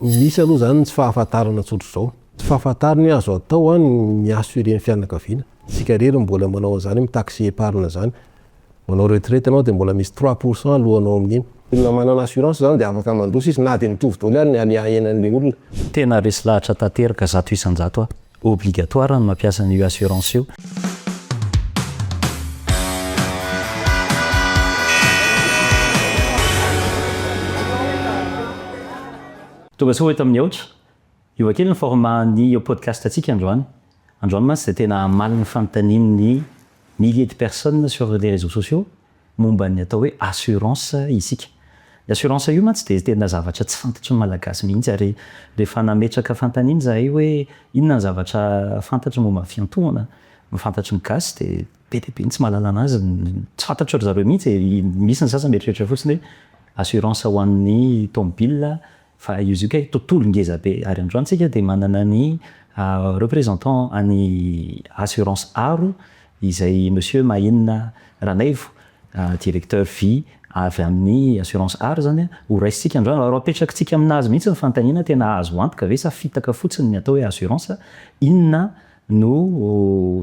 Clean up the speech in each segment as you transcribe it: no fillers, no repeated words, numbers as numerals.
Misy aloha izany ny tsy fahafantarana tsotr'izao. Tsy fahafantarana hoe azo atao ny mi-assurer ny fianakaviana. Isika irery no mbola manao an'izany hoe mi-taxer épargne izany. Manao retraite ianao dia mbola misy 3% alohanao amin'iny. Olona manana assurance izany dia afaka mandroso izy na dia mitovy daholo ary ny aléa iainan'ilay olona. Tena resy lahatra tanteraka 100% aho. Obligatoire ny mampiasa an'io assurance io. Tonga soa eto amin'ny Aotra. Hiova kely ny format ny podcast antsika androany. Androany mantsy dia tena hamaly ny fanontanian'ny milliers de personnes sur les réseaux sociaux momba ny atao hoe assurance isika. Ny assurance io mantsy dia tena zavatra tsy fantatry ny Malagasy mihitsy ary rehefa nametraka fanontaniana izahay hoe inona ny zavatra fantatra momba ny fiantohana no fantatry ny gasy dia be dia be ny tsy mahalala anazy, tsy fantatry ry zareo mihitsy e, misy ny sasany mieritreritra fotsiny hoe assurance ho an'ny tomobile fa io izy io kay tontolo ngeza be ary androany tsika dia manana ny représentant an'ny assurance Aro izay Monsieur Mahenina Ranaivo directeur vie avy amin'ny assurance Aro zany ho raisintsika androany ary apetrakintsika aminazy mihitsy ny fanontaniana tena azo antoka ve sa fitaka fotsiny ny atao hoe assurance inona no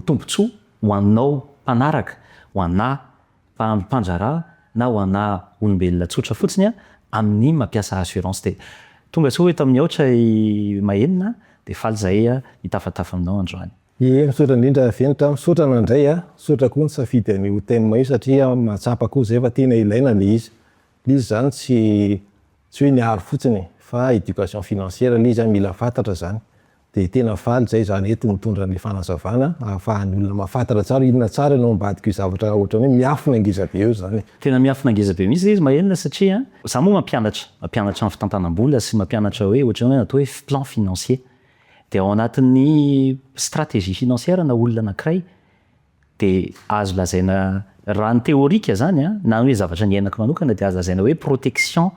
tombotsoa ho anao mpanaraka ho anà mpandraharaha na ho anà olombelona tsotra fotsiny amin'ny mampiasa assurance dia tonga soa eto amin'ny Aotra i Mahenina dia faly izahay hitafatafa aminao androany. Ie, misaotra indrindra Fenitra, misaotra nandray a, misaotra koa nisafidy an'io thème io satria mahatsapa koa zay fa tena ilaina le izy, le izy zany tsy tsy hoe niaro fotsiny fa éducation financière le izy a, mila fantatra zany, de tena faly zay zany eto mitondra an'le fanazavana ahafahan'ny olona mahafantatra tsara inona tsara no ambadik'io zavatra ohatran'ny hoe miafina ngeza be eo zany e. Tena miafina ngeza be mihitsy le izy Mahenina satria za moa mampianatra, mampianatra ny fitantanam-bola sy mampianatra hoe ohatran'ny hoe atao hoe plan financier. Dia ao anatin'ny stratégie financière na olona anankiray dia azo lazaina raha ny théorique zany an, na hoe zavatra niainako manokana dia azo lazaina hoe protection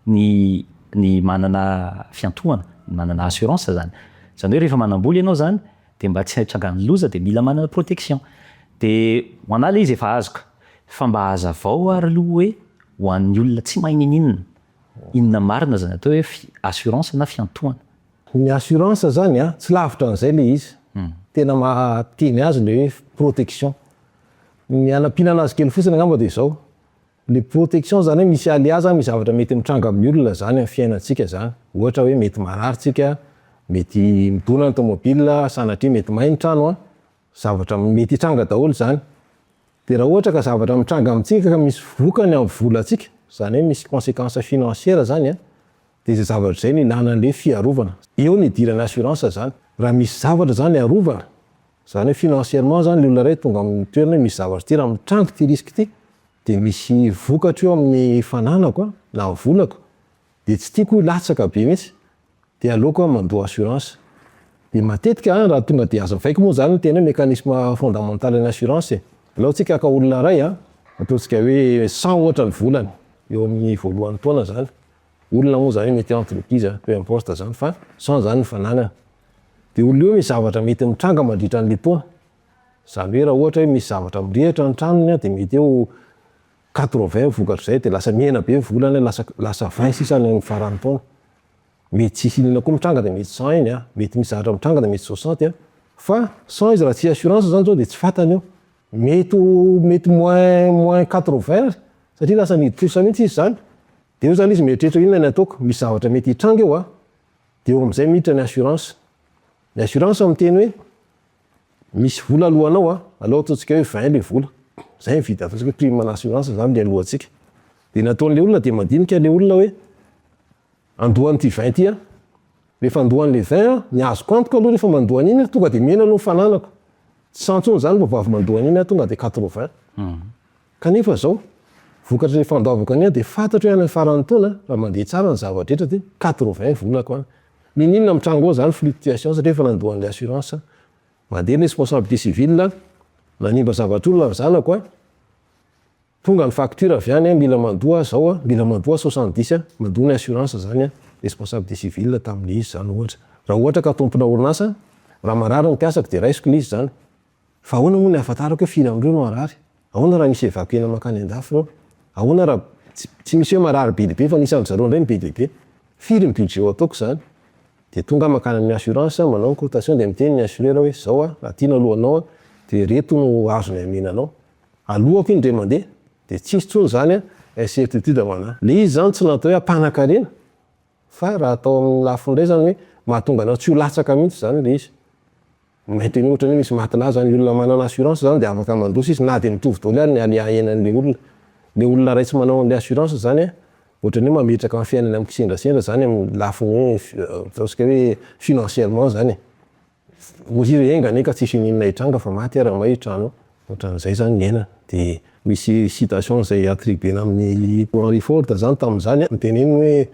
ny ny manana fiantohana, ny manana assurance zany. Izany hoe rehefa manam-bola ianao zany dia mba tsy hitrangan'ny loza dia mila manana protection. Dia ho anah ilay izy efa azoko fa mba hazavao ary aloha hoe ho an'ny olona tsy mahay n'inon'inona, inona marina zany atao hoe assurance na fiantohana? Ny assurance zany an, tsy lavitra an'izay le izy. Tena maha teny azy le hoe protection. Ny hanampiana anazy kely fotsiny angamba dia izao, le protection zany hoe misy aléa zany, misy zavatra mety mitranga amin'ny olona zany amin'ny fiainantsika zany. Ohatra hoe mety marary tsika, mety midona ny tomobile, sanatria mety may ny trano an, zavatra mety hitranga daholo zany. Dia raha ohatra ka zavatra mitranga amintsika ka misy vokany amin'ny volantsika, izany hoe misy consequences financières zany an, Dia izay zavatra izay no ilana an'ilay fiarovana. Eo no idiran'ny assurance izany. Raha misy zavatra izany arovana, izany hoe financièrement izany ilay olona iray tonga amin'ny toerana hoe misy zavatra ity, raha mitranga ity risque ity dia misy vokatra eo amin'ny fananako an, na ny volako, dia tsy tiako hilatsaka be mihitsy, dia aleoko aho mandoa assurance. Dia matetika an, raha tonga dia azavaiko moa izany ny tena hoe mécanisme fondamental ny assurance e. Alao tsika haka olona iray an, ataontsika hoe 100 ohatra ny volany eo amin'ny voalohan'ny taona izany, Olona moa zany mety entreprise peu importe zany fa sans zany ny fananana. De olona io misy zavatra mety mitranga mandritra an'le taona. Zany hoe raha ohatra hoe misy zavatra mirehitra ny tranony de mety eo 80 vokatr'izay de lasa mihena be ny volany lasa lasa 20 sisa any amin'ny faran'ny taona. Mety tsisy inona koa mitranga de mety 100 iny an, mety misy zavatra mitranga de mety 60 an, fa 100 izy raha tsy assurance zany zao de tsy fantany io. Mety ho mety moins moins 80 ary satria lasa nidi-trosa mihitsy izy zany. Dia eo zany izy mieritreritra hoe inona ny ataoko, misy zavatra mety hitranga eo a, dia eo amin'izay miditra ny assurance. Ny assurance miteny hoe misy vola alohanao a, aleo ataontsika hoe 20 le vola, zay ny vidy ataontsika hoe prime an'assurance zany le alohantsika. Dia ny ataon'le olona dia mandinika le olona hoe andoha an'ity 20 ity aho, rehefa andoha an'le 20 aho, ny azoko antoka aloha rehefa mandoa an'iny aho tonga dia mihena aloha ny fananako, tsy cent intsony zany vao avy mandoa an'iny aho tonga dia 80. Kanefa izao, vokatry ny fandoavako an'iny dia fantatro hoe any amin'ny faran'ny taona, raha mandeha tsara ny zava-drehetra dia 80 volako any. N'inon'inona mitranga ao izany fluctuation satria efa nandoa an'ilay assurance aho. Mandeha ny responsabilité civile, nanimba zavatr'olona ny zanako an, tonga ny facture avy any an, mila mandoa aho izao an, mila mandoa 70 an, mandoa ny assurance izany an, responsabilité civile tamin'ilay izy izany ohatra. Raha ohatra ka tompona orinasa, raha marary ny mpiasako dia raisiko ilay izy izany. Fa ahoana moa ny ahafantarako hoe firy amin'ireo no harary? Ahoana raha misy évacuer-na mankany an-dafy ireo? Ahoana raha tsy misy hoe marary be dia be fa misy amin-dry zareo indray ny be dia be? Firy ny budget ho ataoko izany? De tonga aho mankany amin'ny assurance, manao ny cotation, de miteny ny assureur hoe zao a, raha tiana alohanao a, de reto no azony amena anao. Alohako iny ndray mandeha, de tsisy intsony zany a incertitude ho anahy. Le izy zany tsy natao hoe ampanan-karena, fa raha atao amin'ny lafiny indray zany hoe mahatonga anao tsy ho latsaka mihitsy zany le izy. Maintenir ohatra hoe misy matelas zany, olona manana assurance zany de afaka mandroso izy na de mitovy daholo ary ny aléa iainan'le olona. Le olona ray tsy manao an'le assurance zany a, ohatran'ny hoe mametraka ny fiainany amin'ny kisendrasendra zany amin'ny lafiny hoe ataontsika hoe financièrement zany e. Ozy izy hoe enga anie ka tsisy n'inona hitranga fa maty ary may trano io. Ohatran'izay zany ny iainana. De misy citation zay attribuena amin'ny Henry Ford zany tamin'izany, niteneniny hoe: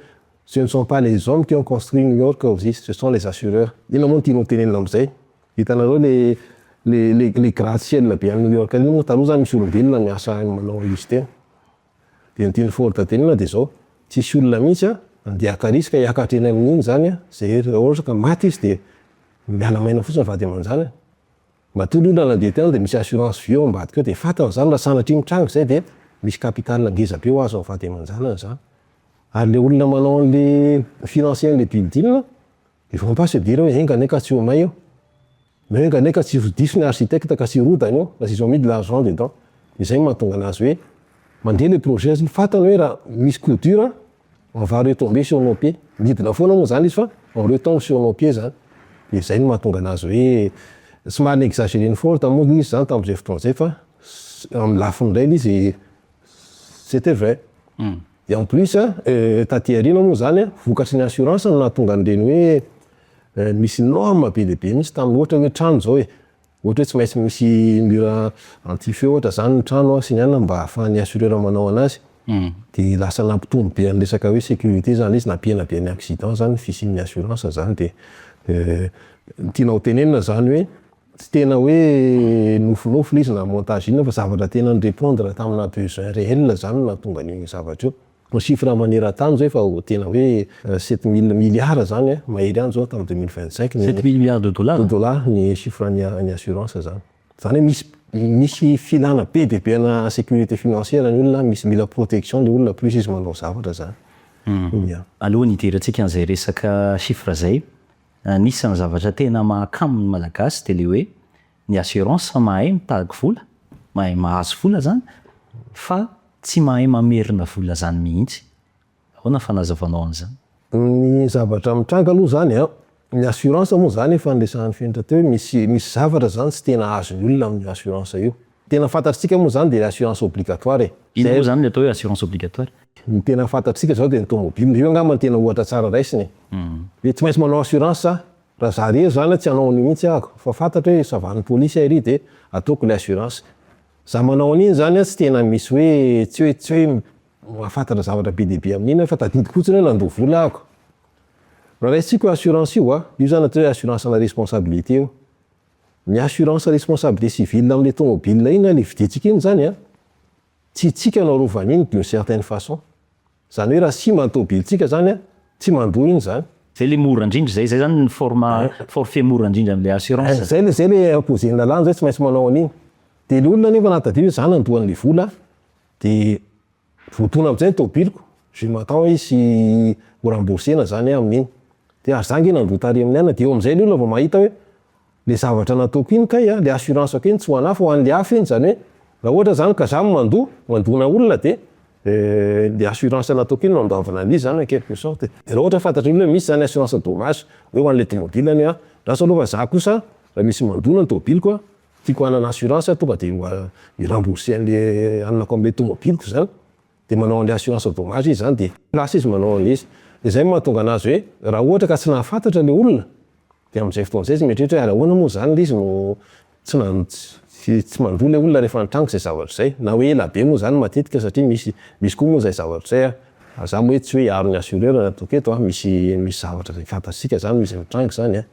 "Ce ne sont pas les hommes qui ont construit New York", hozy izy, "ce sont les assureurs". Inona moa no tianao tenenina am'izay? Hitanareo le gratte-ciel be any New York iny moa taloha zany misy olombelona miasa manao izy teny. De ny tian'ny Ford tenenina de zao: tsisy olona mihitsy a andeha haka risque hiakatra eny amin'iny zany a, zay raha ohatra ka maty izy de miala maina fotsiny vady aman-janany. Matoa ny olona nandeha teny de misy assurance vie ao ambadika ao, de fantany zany raha sanatria mitranga zay de misy capital ngeza be ho azo amin'ny vady aman-janany zany. Ary le olona manao an'le financier an'le building, ils vont pas se dire hoe enga anie ka tsy ho may io, na enga anie ka tsy ho diso ny architecte ka tsy hirodana io, parce qu'ils ont mis de l'argent dedans. De zay mahatonga anazy hoe mandeha le projet zany, fantany hoe raha misy coup dur, on va retomber sur nos pieds. Midina foana moa zany izy fa on retombe sur nos pieds zany. De zay no mahatonga anazy hoe somary exagéré Ford moa izy zany tamin'izay fotoana zay, fa amin'ny lafiny indray izy c'était vrai. De en plus taty aoriana moa zany, vokatry ny assurance no nahatonga an'ireny hoe misy norme be dia be mihitsy tamin'ny ohatra hoe trano zao e. Ohatra hoe tsy maintsy misy mur anti-feu ohatra zany ny trano sy ny anona mba ahafahan'ny assureur manao anazy. De lasa nampitombo be an'ny resaka hoe sécurité zany izy, nampihena be ny accident zany fisian'ny assurance zany. De ny tianao tenenina zany hoe tsy tena hoe nofinofy le izy na montage inona, fa zavatra tena nirépondre tamina besoin réel zany no nahatonga an'io zavatra io. Ny chiffre maneran-tany zao efa tena hoe 7000 milliards zany mahery any zao tamin'ny 2025. 7000 milliards de dollars? De dollars ny chiffre ny assurance zany. Zany hoe misy filana be dia be ana sécurité financière ny olona, misy mila protection le olona plus izy manao zavatra zany. Ia. Alohan'ny hidirantsika an'izay resaka chiffre zay, anisan'ny zavatra tena mahakamo ny Malagasy de le hoe ny assurance mahay mitady vola, mahay mahazo vola zany, fa tsy mahay mamerina vola zany mihitsy. Ahoana fanazavanao an'izany? Ny zavatra mitranga aloha zany a, ny assurance moa zany efa niresahan'ny Fenitra teo hoe misy zavatra zany tsy tena azon'ny olona amin'ny assurance io. Tena fantatritsika moa zany de assurance obligatoire e. Ino moa zany ny atao hoe assurance obligatoire? Ny tena fantatritsika zao de ny tomobile. Io angamba no tena ohatra tsara raisiny. Hoe tsy maintsy manao assurance, raha za rery zany tsy hanao an'io mihitsy ahako, fa fantatra hoe savan'ny polisy ary de ataoko le assurance. Za manao an'iny zany a tsy tena misy hoe tsy hoe mahafantatra zavatra be dia be amin'iny fa tadidiko fotsiny hoe nandoa vola ahako. Raha raisitsika io assurance io a, io zany atao hoe assurance ana responsabilité io. Ny assurance responsabilité civile am'le tomobile iny le vidintsika iny zany a, tsy tsika no arovana iny d'une certaine façon. Zany hoe raha simba ny tomobilitsika zany a, tsy mandoa iny zany. Zay le mora indrindra zay, zay zany ny forme forfait mora indrindra am'le assurance. Zay le imposé-n'ny lalàna zay, tsy maintsy manao an'iny. De le olona nefa nahatadidy hoe za nandoa an'le vola de voatona am'zay ny tomobiliko, je m'attends izy ho remboursena zany amin'iny. De ary za nge nandoa tary amin'ny anina, de eo am'zay le olona vao mahita hoe le zavatra nataoko iny kay a, le assurance ko iny tsy ho anahy fa ho an'le hafa iny. Zany hoe raha ohatra zany ka za mandoa, mandona olona, de le assurance nataoko iny no andoavana an'izy zany en quelque sorte. De raha ohatra fantatry ny olona hoe misy zany assurance dommage hoe ho an'le tomobile any a, lasa aloha fa za kosa raha misy mandona ny tomobiliko a, tiako hanana assurance tonga de hi-rembourser an'le anako am'le tomobiliko zany, de manao an'le assurance dommage izy zany, de lasa izy manao an'le izy. De zay mahatonga anazy hoe raha ohatra ka tsy nahafantatra le olona, de am'zay fotoana zay izy mieritreritra hoe ary ahoana moa zany le izy no tsy mandoa le olona rehefa nitranga zay zavatra zay, na hoe ela be moa zany matetika, satria misy koa moa zay zavatra zay a. Za moa hoe tsy hoe hiaro ny assureur no ataoko eto a, misy zavatra zay fantatsika zany misy mitranga zany a.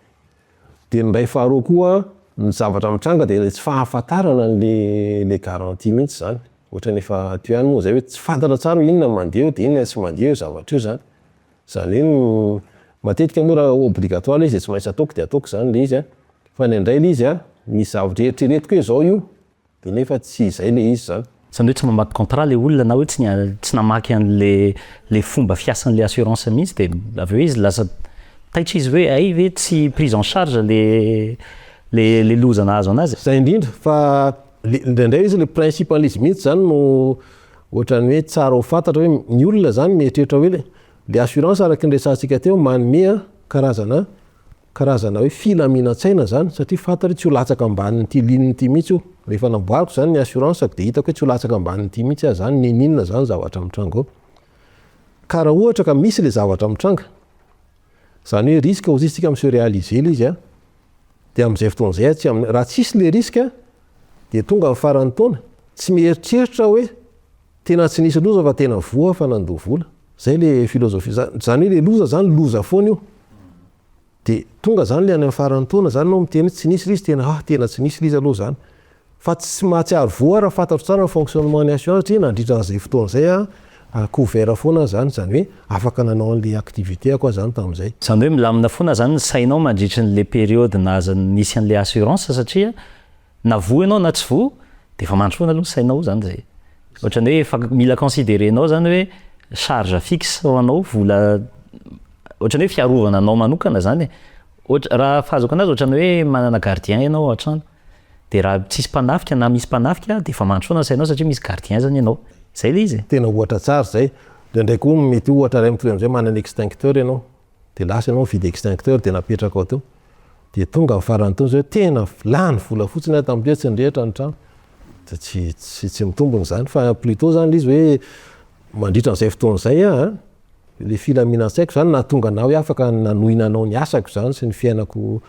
De ny ray faharoa koa ny zavatra mitranga de tsy fahafantarana an'le le garantie mihitsy zany. Ohatrany efa teo ihany moa zay hoe tsy fantatra tsara hoe inona mandeha eo de inona tsy mandeha eo zavatra io zany. Zany hoe matetika moa raha obligatoire le izy de tsy maintsy ataoko de ataoko zany le izy a, fa indraindray le izy a misy zavatra eritreretiko hoe zao io de nefa tsy zay le izy zany. Zany hoe tsy mamaky contrat le olona na hoe tsy namaky an'le le fomba fiasan'le assurance mihitsy, de avy eo izy lasa Taitra izy hoe ay ve tsy prise en charge le loza nahazo anazy. Zay indrindra, fa indraindray izy le principe an'izy mihitsy zany no ohatran'ny hoe tsara ho fantatra, hoe ny olona zany mieritreritra hoe le assurance, araky ny resahantsika teo, manome karazana hoe filaminan-tsaina zany, satria fantatra hoe tsy ho latsaka ambanin'ity ligne ity mihitsy io. Rehefa namboariko zany ny assurance de hitako hoe tsy ho latsaka ambanin'ity mihitsy aho zany, nininona zany zavatra mitranga ao. Ka raha ohatra ka misy le zavatra mitranga zany, hoe risque ozy izy tsika, mi-se réaliser le izy a, de am'izay fotoana zay tsy raha tsisy le risque, de tonga amin'ny faran'ny taona tsy mieritreritra hoe tena tsy nisy loza fa tena voa fa nandoa vola. Zay le philosophie zany, hoe le loza zany loza foana io. De tonga zany le any amin'ny faran'ny taona zany anao miteny hoe tsy nisy le izy, tena ah, tena tsy nisy le izy aloha zany, fa tsy mahatsiaro voa raha fantatro tsara ny fonctionnement ny assurance, satria nandritra an'izay fotoana zay a couvert foana zany hoe afaka nanao an'le activité ako zany tamin'izay. Zany hoe milamina foana zany ny sainao mandritry n'le période naza nisy an'le assurance, satria na voa ianao na tsy voa de efa mandry foana aloha ny sainao zany. Zay ohatrany hoe efa mila considérenao zany hoe charge fixe ho anao, vola ohatrany hoe fiarovana anao manokana zany e. Ohatra, raha fahazoko anazy, ohatrany hoe manana gardien ianao ao an-trano, de raha tsisy mpanafika na misy mpanafika de efa mandry foana ny sainao satria misy gardien zany ianao. Zay le izy. Tena ohatra tsara zay. Ndraindray koa mety ohatra ray mitovy am'izay, manana extincteur ianao, de lasa ianao mividy extincteur, de napetraka ao teo, de tonga amin'ny faran'ny taona zay hoe tena lany vola fotsiny aho tamin'ity, tsy nirehitra ny trano, de tsy mitombony zany. Fa plutôt zany le izy hoe mandritra an'izay fotoana zay a le filaminan-tsaiko zany nahatonga anao hoe afaka nanohy nanao ny asako zany sy ny fiainako.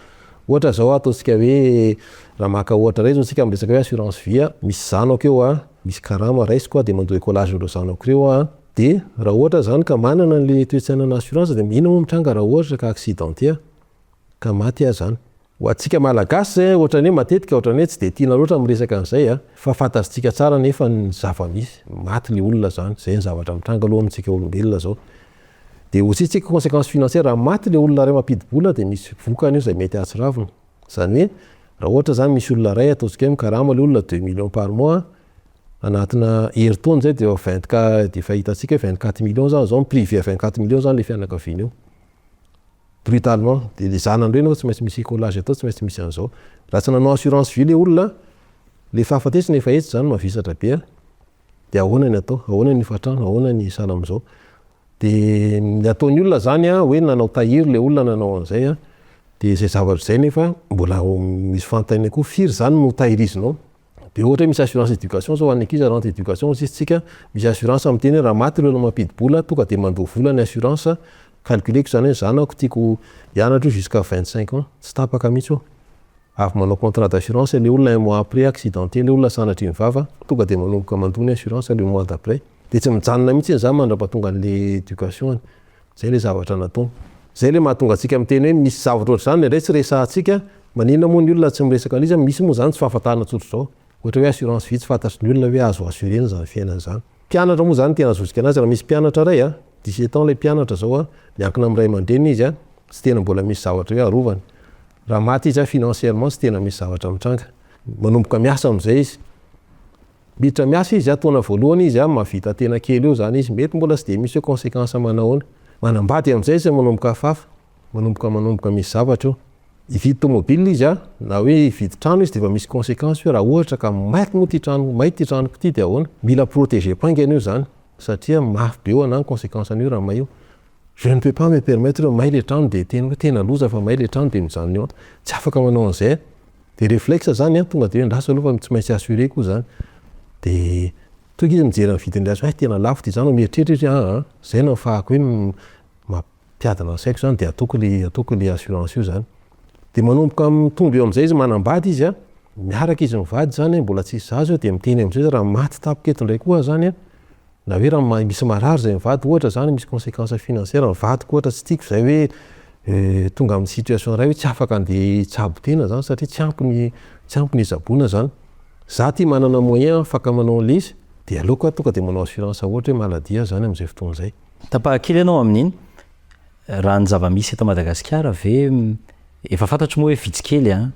Ohatra zao, ataontsika hoe raha maka ohatra ray zao tsika miresaka hoe assurance vie, misy zanako eo a, misy karama raisiko a, de mandoa écolage ireo zanako ireo a. De raha ohatra zany ka manana an'le toe-tsaina assurance, de ino moa mitranga raha ohatra ka accidenté ka maty aho zany? Ho antsika Malagasy zay, ohatrany hoe matetika ohatrany hoe tsy de tiana loatra miresaka an'izay a, fa fantatsika tsara nefa ny zava-misy, maty le olona zany. Zay ny zavatra mitranga aloha amintsika olombelona zao. De aussi tsika conséquence financière, raha maty le olona ray mampidi-bola, de misy vokany io zay mety hahatsiravina zany, hoe raha ohatra zany misy olona ray, ataontsika hoe mikarama le olona 2 millions par mois, anatina herintaona zay de vingt de efa hitantsika hoe 24 millions zany zao, privé 24 millions zany le fianakaviana io brutalement. De le zanany reny tsy maintsy misy écolage atao, tsy maintsy misy an'izao. Raha tsy nanao assurance vie le olona, le fahafatesana efa etsy zany mavesatra be a, de ahoana ny atao, ahoana ny hofatrano, ahoana ny sahala am'izao? De ny ataon'ny olona zany a, hoe nanao tahiry le olona nanao an'izay a, de zay zavatra zay nefa mbola misy fanontaniana koa: firy zany no tahirizinao? De ohatra hoe misy assurance éducation zao hoan'ny ankizy, rente éducation sisy tsika, misy assurance miteny hoe raha maty le olona mampidi-bola, tonga de mandoa vola ny assurance. Calculeko zany hoe zanako tiako hianatra io jusqu'à 25 ans, tsy tapaka mihitsy io. Avy manao contrat d'assurance le olona, un mois après accidenté le olona, sanatria ny vava, tonga de manomboka mandoa ny assurance le mois d'après, de tsy mijanona mihitsy iny zany mandra-pahatonga an'le éducation. Zay le zavatra natao zay le mahatonga antsika miteny hoe misy zavatra ohatr' zany ndraindray tsy resahantsika. Maninona moa ny olona tsy miresaka an'izy? Misy moa zany tsy fahafantarana tsotra zao, ohatra hoe assurance vie, tsy fantatry ny olona hoe azo assurena zany fiainana zany. Mpianatra moa zany tena azontsika anazy, raha misy mpianatra ray a, 17 ans le mpianatra zao a, miankina amin'ny ray aman-dreniny izy a, tsy tena mbola misy zavatra hoe arovany. Raha maty izy a, financièrement tsy tena misy zavatra mitranga. Manomboka miasa am'izay izy, miditra miasa izy a, taona voalohany izy a, mahavita tena kely eo zany izy, mety mbola tsy de misy hoe conséquence manahoana. Manambady am'izay izy, manomboka hafahafa, manomboka misy zavatra eo, hividy tomobile izy a, na hoe hividy trano izy, de efa misy conséquence hoe raha ohatra ka maty moa ty trano, may ty tranoko ty, de ahoana? Mila protéger paingana io zany, satria mafy be eo ana ny conséquence an'io raha may io. Je ne peux pas me permettre may le trano, de tena hoe tena loza fa may le trano, de mijanona eo, tsy afaka manao an'izay. De réflexe zany a, tonga de hoe ndraso aloha fa tsy maintsy assuré koa zany. De tonga izy mijery ny vidin'le azy, hoe tena lafo ty zany, mieritreritra izy: aa, zay no ahafahako hoe mampiadana ny saiko zany, de ataoko le assurance io zany. De manomboka mitombo eo am'izay izy, manambady izy a, miaraka izy mivady zany, mbola tsisy zaza eo, de miteny am'izay raha maty tampoka eto indray koa zany a, na hoe raha misy marary zay mivady ohatra zany, misy conséquence financière mivadiko ohatra, tsy tiako zay hoe tonga amin'ny situation ray hoe tsy afaka andeha hitsabo tena zany, satria tsy ampy ny hitsaboana zany. Za ty manana moyen afaka manao an'le izy, de aleoko aho tonga de manao assurance ohatra hoe maladie zany am'izay fotoana zay. Tapahakely ianao amin'iny, raha ny zava-misy eto Madagasikara ve, efa fantatro moa hoe vitsy kely a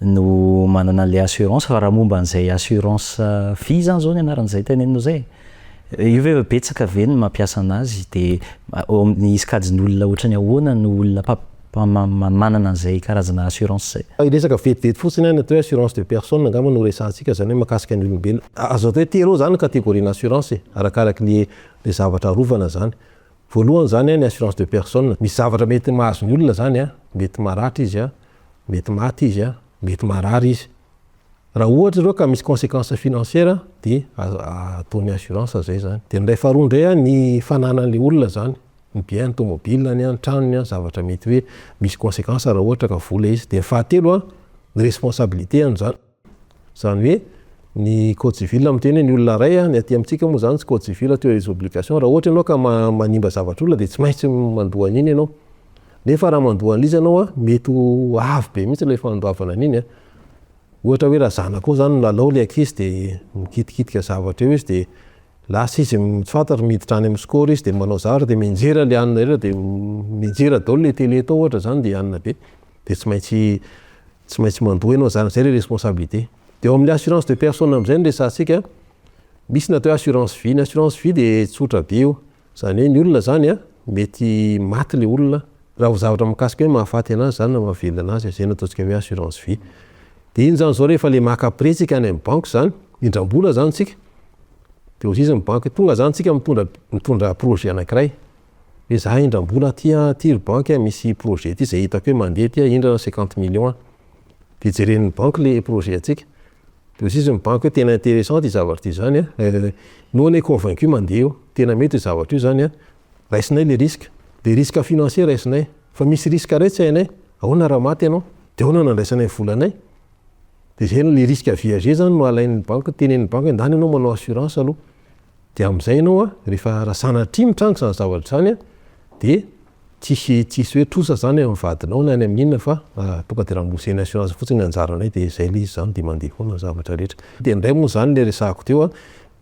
no manana an'le assurance, fa raha momba an'izay assurance vie zany zao ny anaran'izay teneninao zay io ve, betsaka ve ny mampiasa anazy? De eo amin'ny sokajin'olona ohatrany ahoana no olona Manana an'izay karazana assurance zay. Resaka vetivety fotsiny any atao hoe assurance de personne angamba no resahantsika, zany hoe mahakasika ny olombelona. Azo atao hoe telo eo zany catégorie n'assurance e, arakaraky le zavatra arovana zany. Voalohany zany ny assurance de personne, misy zavatra mety mahazo ny olona zany a, mety maratra izy a, mety maty izy a, mety marary izy. Raha ohatra ireo ka misy conséquence financière, de ataony assurance zay zany. De ndray faharoa ndray a, ny fananan'le olona zany, ny bien, ny tomobile ny a, ny tranony a, zavatra mety hoe misy conséquence raha ohatra ka vola izy. De fahatelo a, ny responsabilité an'zany, zany hoe ny code civil miteny hoe ny olona ray a, ny aty amintsika moa zany tsy code civil, théorie des obligations, raha ohatra ianao ka manimba zavatra olona, de tsy maintsy mandoa an'iny ianao. Nefa raha mandoa an'izy ianao a, mety ho avy be mihitsy le fandoavana an'iny a. Ohatra hoe raha zanakao zany lalao le ankizy, de mikitikitika zavatra eo izy, de lasa izy, tsy fantatro, miditra any amin'ny score izy, de manao zavatra, de mianjera le hanina rehetra, de mianjera daholo le télé tao ohatra zany, de hanina be, de tsy maintsy mandoa ianao zany. Zay le responsabilité. De eo amin'le assurance de personne am'izay no resahantsika. Misy ny atao hoe assurance vie. Ny assurance vie de tsotra be io, zany hoe ny olona zany a, mety maty le olona, raha vo zavatra mikasika hoe mahafaty anazy zany na mahavelona anazy, zay no ataontsika hoe assurance vie. De iny zany zao, rehefa le maka prêt tsika any amin'ny banque zany, indram-bola zany tsika, de ozy izy ny banque, tonga zany tsika mitondra projet anankiray hoe za indram-bola ty a, ty ry banque, misy projet ty zay hitako hoe mandeha ty, indrana 50 millions. De jeren'ny banque le projet atsika, de ozy izy ny banque hoe tena intéressant ty zavatra ty zany a, nous on est convaincu mandeha io, tena mety io zavatra io zany a, raisinay le risque, le risque financier raisinay. Fa misy risque ray tsy hainay: ahoana raha maty ianao, de ahoana nandraisanay volanay? De zay le risque viager zany no alain'ny banque. Tenen'ny banque hoe ndany ianao manao assurance aloha, de am'izay ianao a, rehefa raha sanatria mitranga zany zavatra zany a, de tsisy hoe trosa zany amin'ny vadinao na any amin'inona, fa tonga de remboursé-ny assurance fotsiny anjaranay. De zay le izy zany, de mandeha foana ny zavatra rehetra. De ndray moa zany le resahako teo a,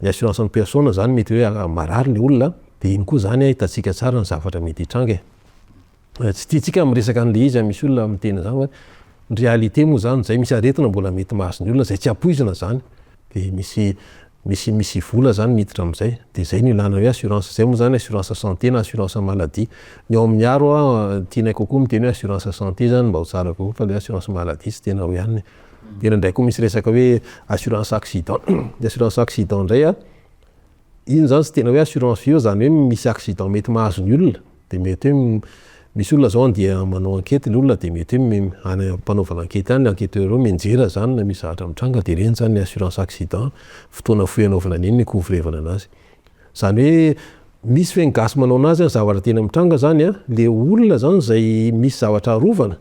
ny assurance ny personne zany, mety hoe marary le olona, de iny koa zany ahitantsika tsara ny zavatra mety hitranga e. Tsy tiantsika miresaka an'le izy, misy olona miteny zany, fa ny réalité moa zany zay, misy aretina mbola mety mahazo ny olona zay tsy ampoizina zany, de misy vola zany miditra am'izay. De zay ny ilana hoe assurance. Zay moa zany assurance santé na assurance maladie. Ny ao amin'ny aro a, tianay kokoa miteny hoe assurance santé zany mba ho tsara kokoa, fa le assurance maladie tsy tena hoe aniny. De ndraindray koa misy resaka hoe assurance accident. Ny assurance accident ndray a, iny zany tsy tena hoe assurance vie, zany hoe misy accident mety mahazo ny olona, de mety hoe misy olona zao andeha manao enquête le olona, de mety hoe any ampanaovana enquête any, enquêteur eo mianjera zany na misy zavatra mitranga, de reny zany ny assurance accident, fotoana fohy anaovana an'iny ny couvrir-vana anazy. Zany hoe misy fe ny gasy manao anazy a, zavatra tena mitranga zany a, le olona zany zay misy zavatra arovana.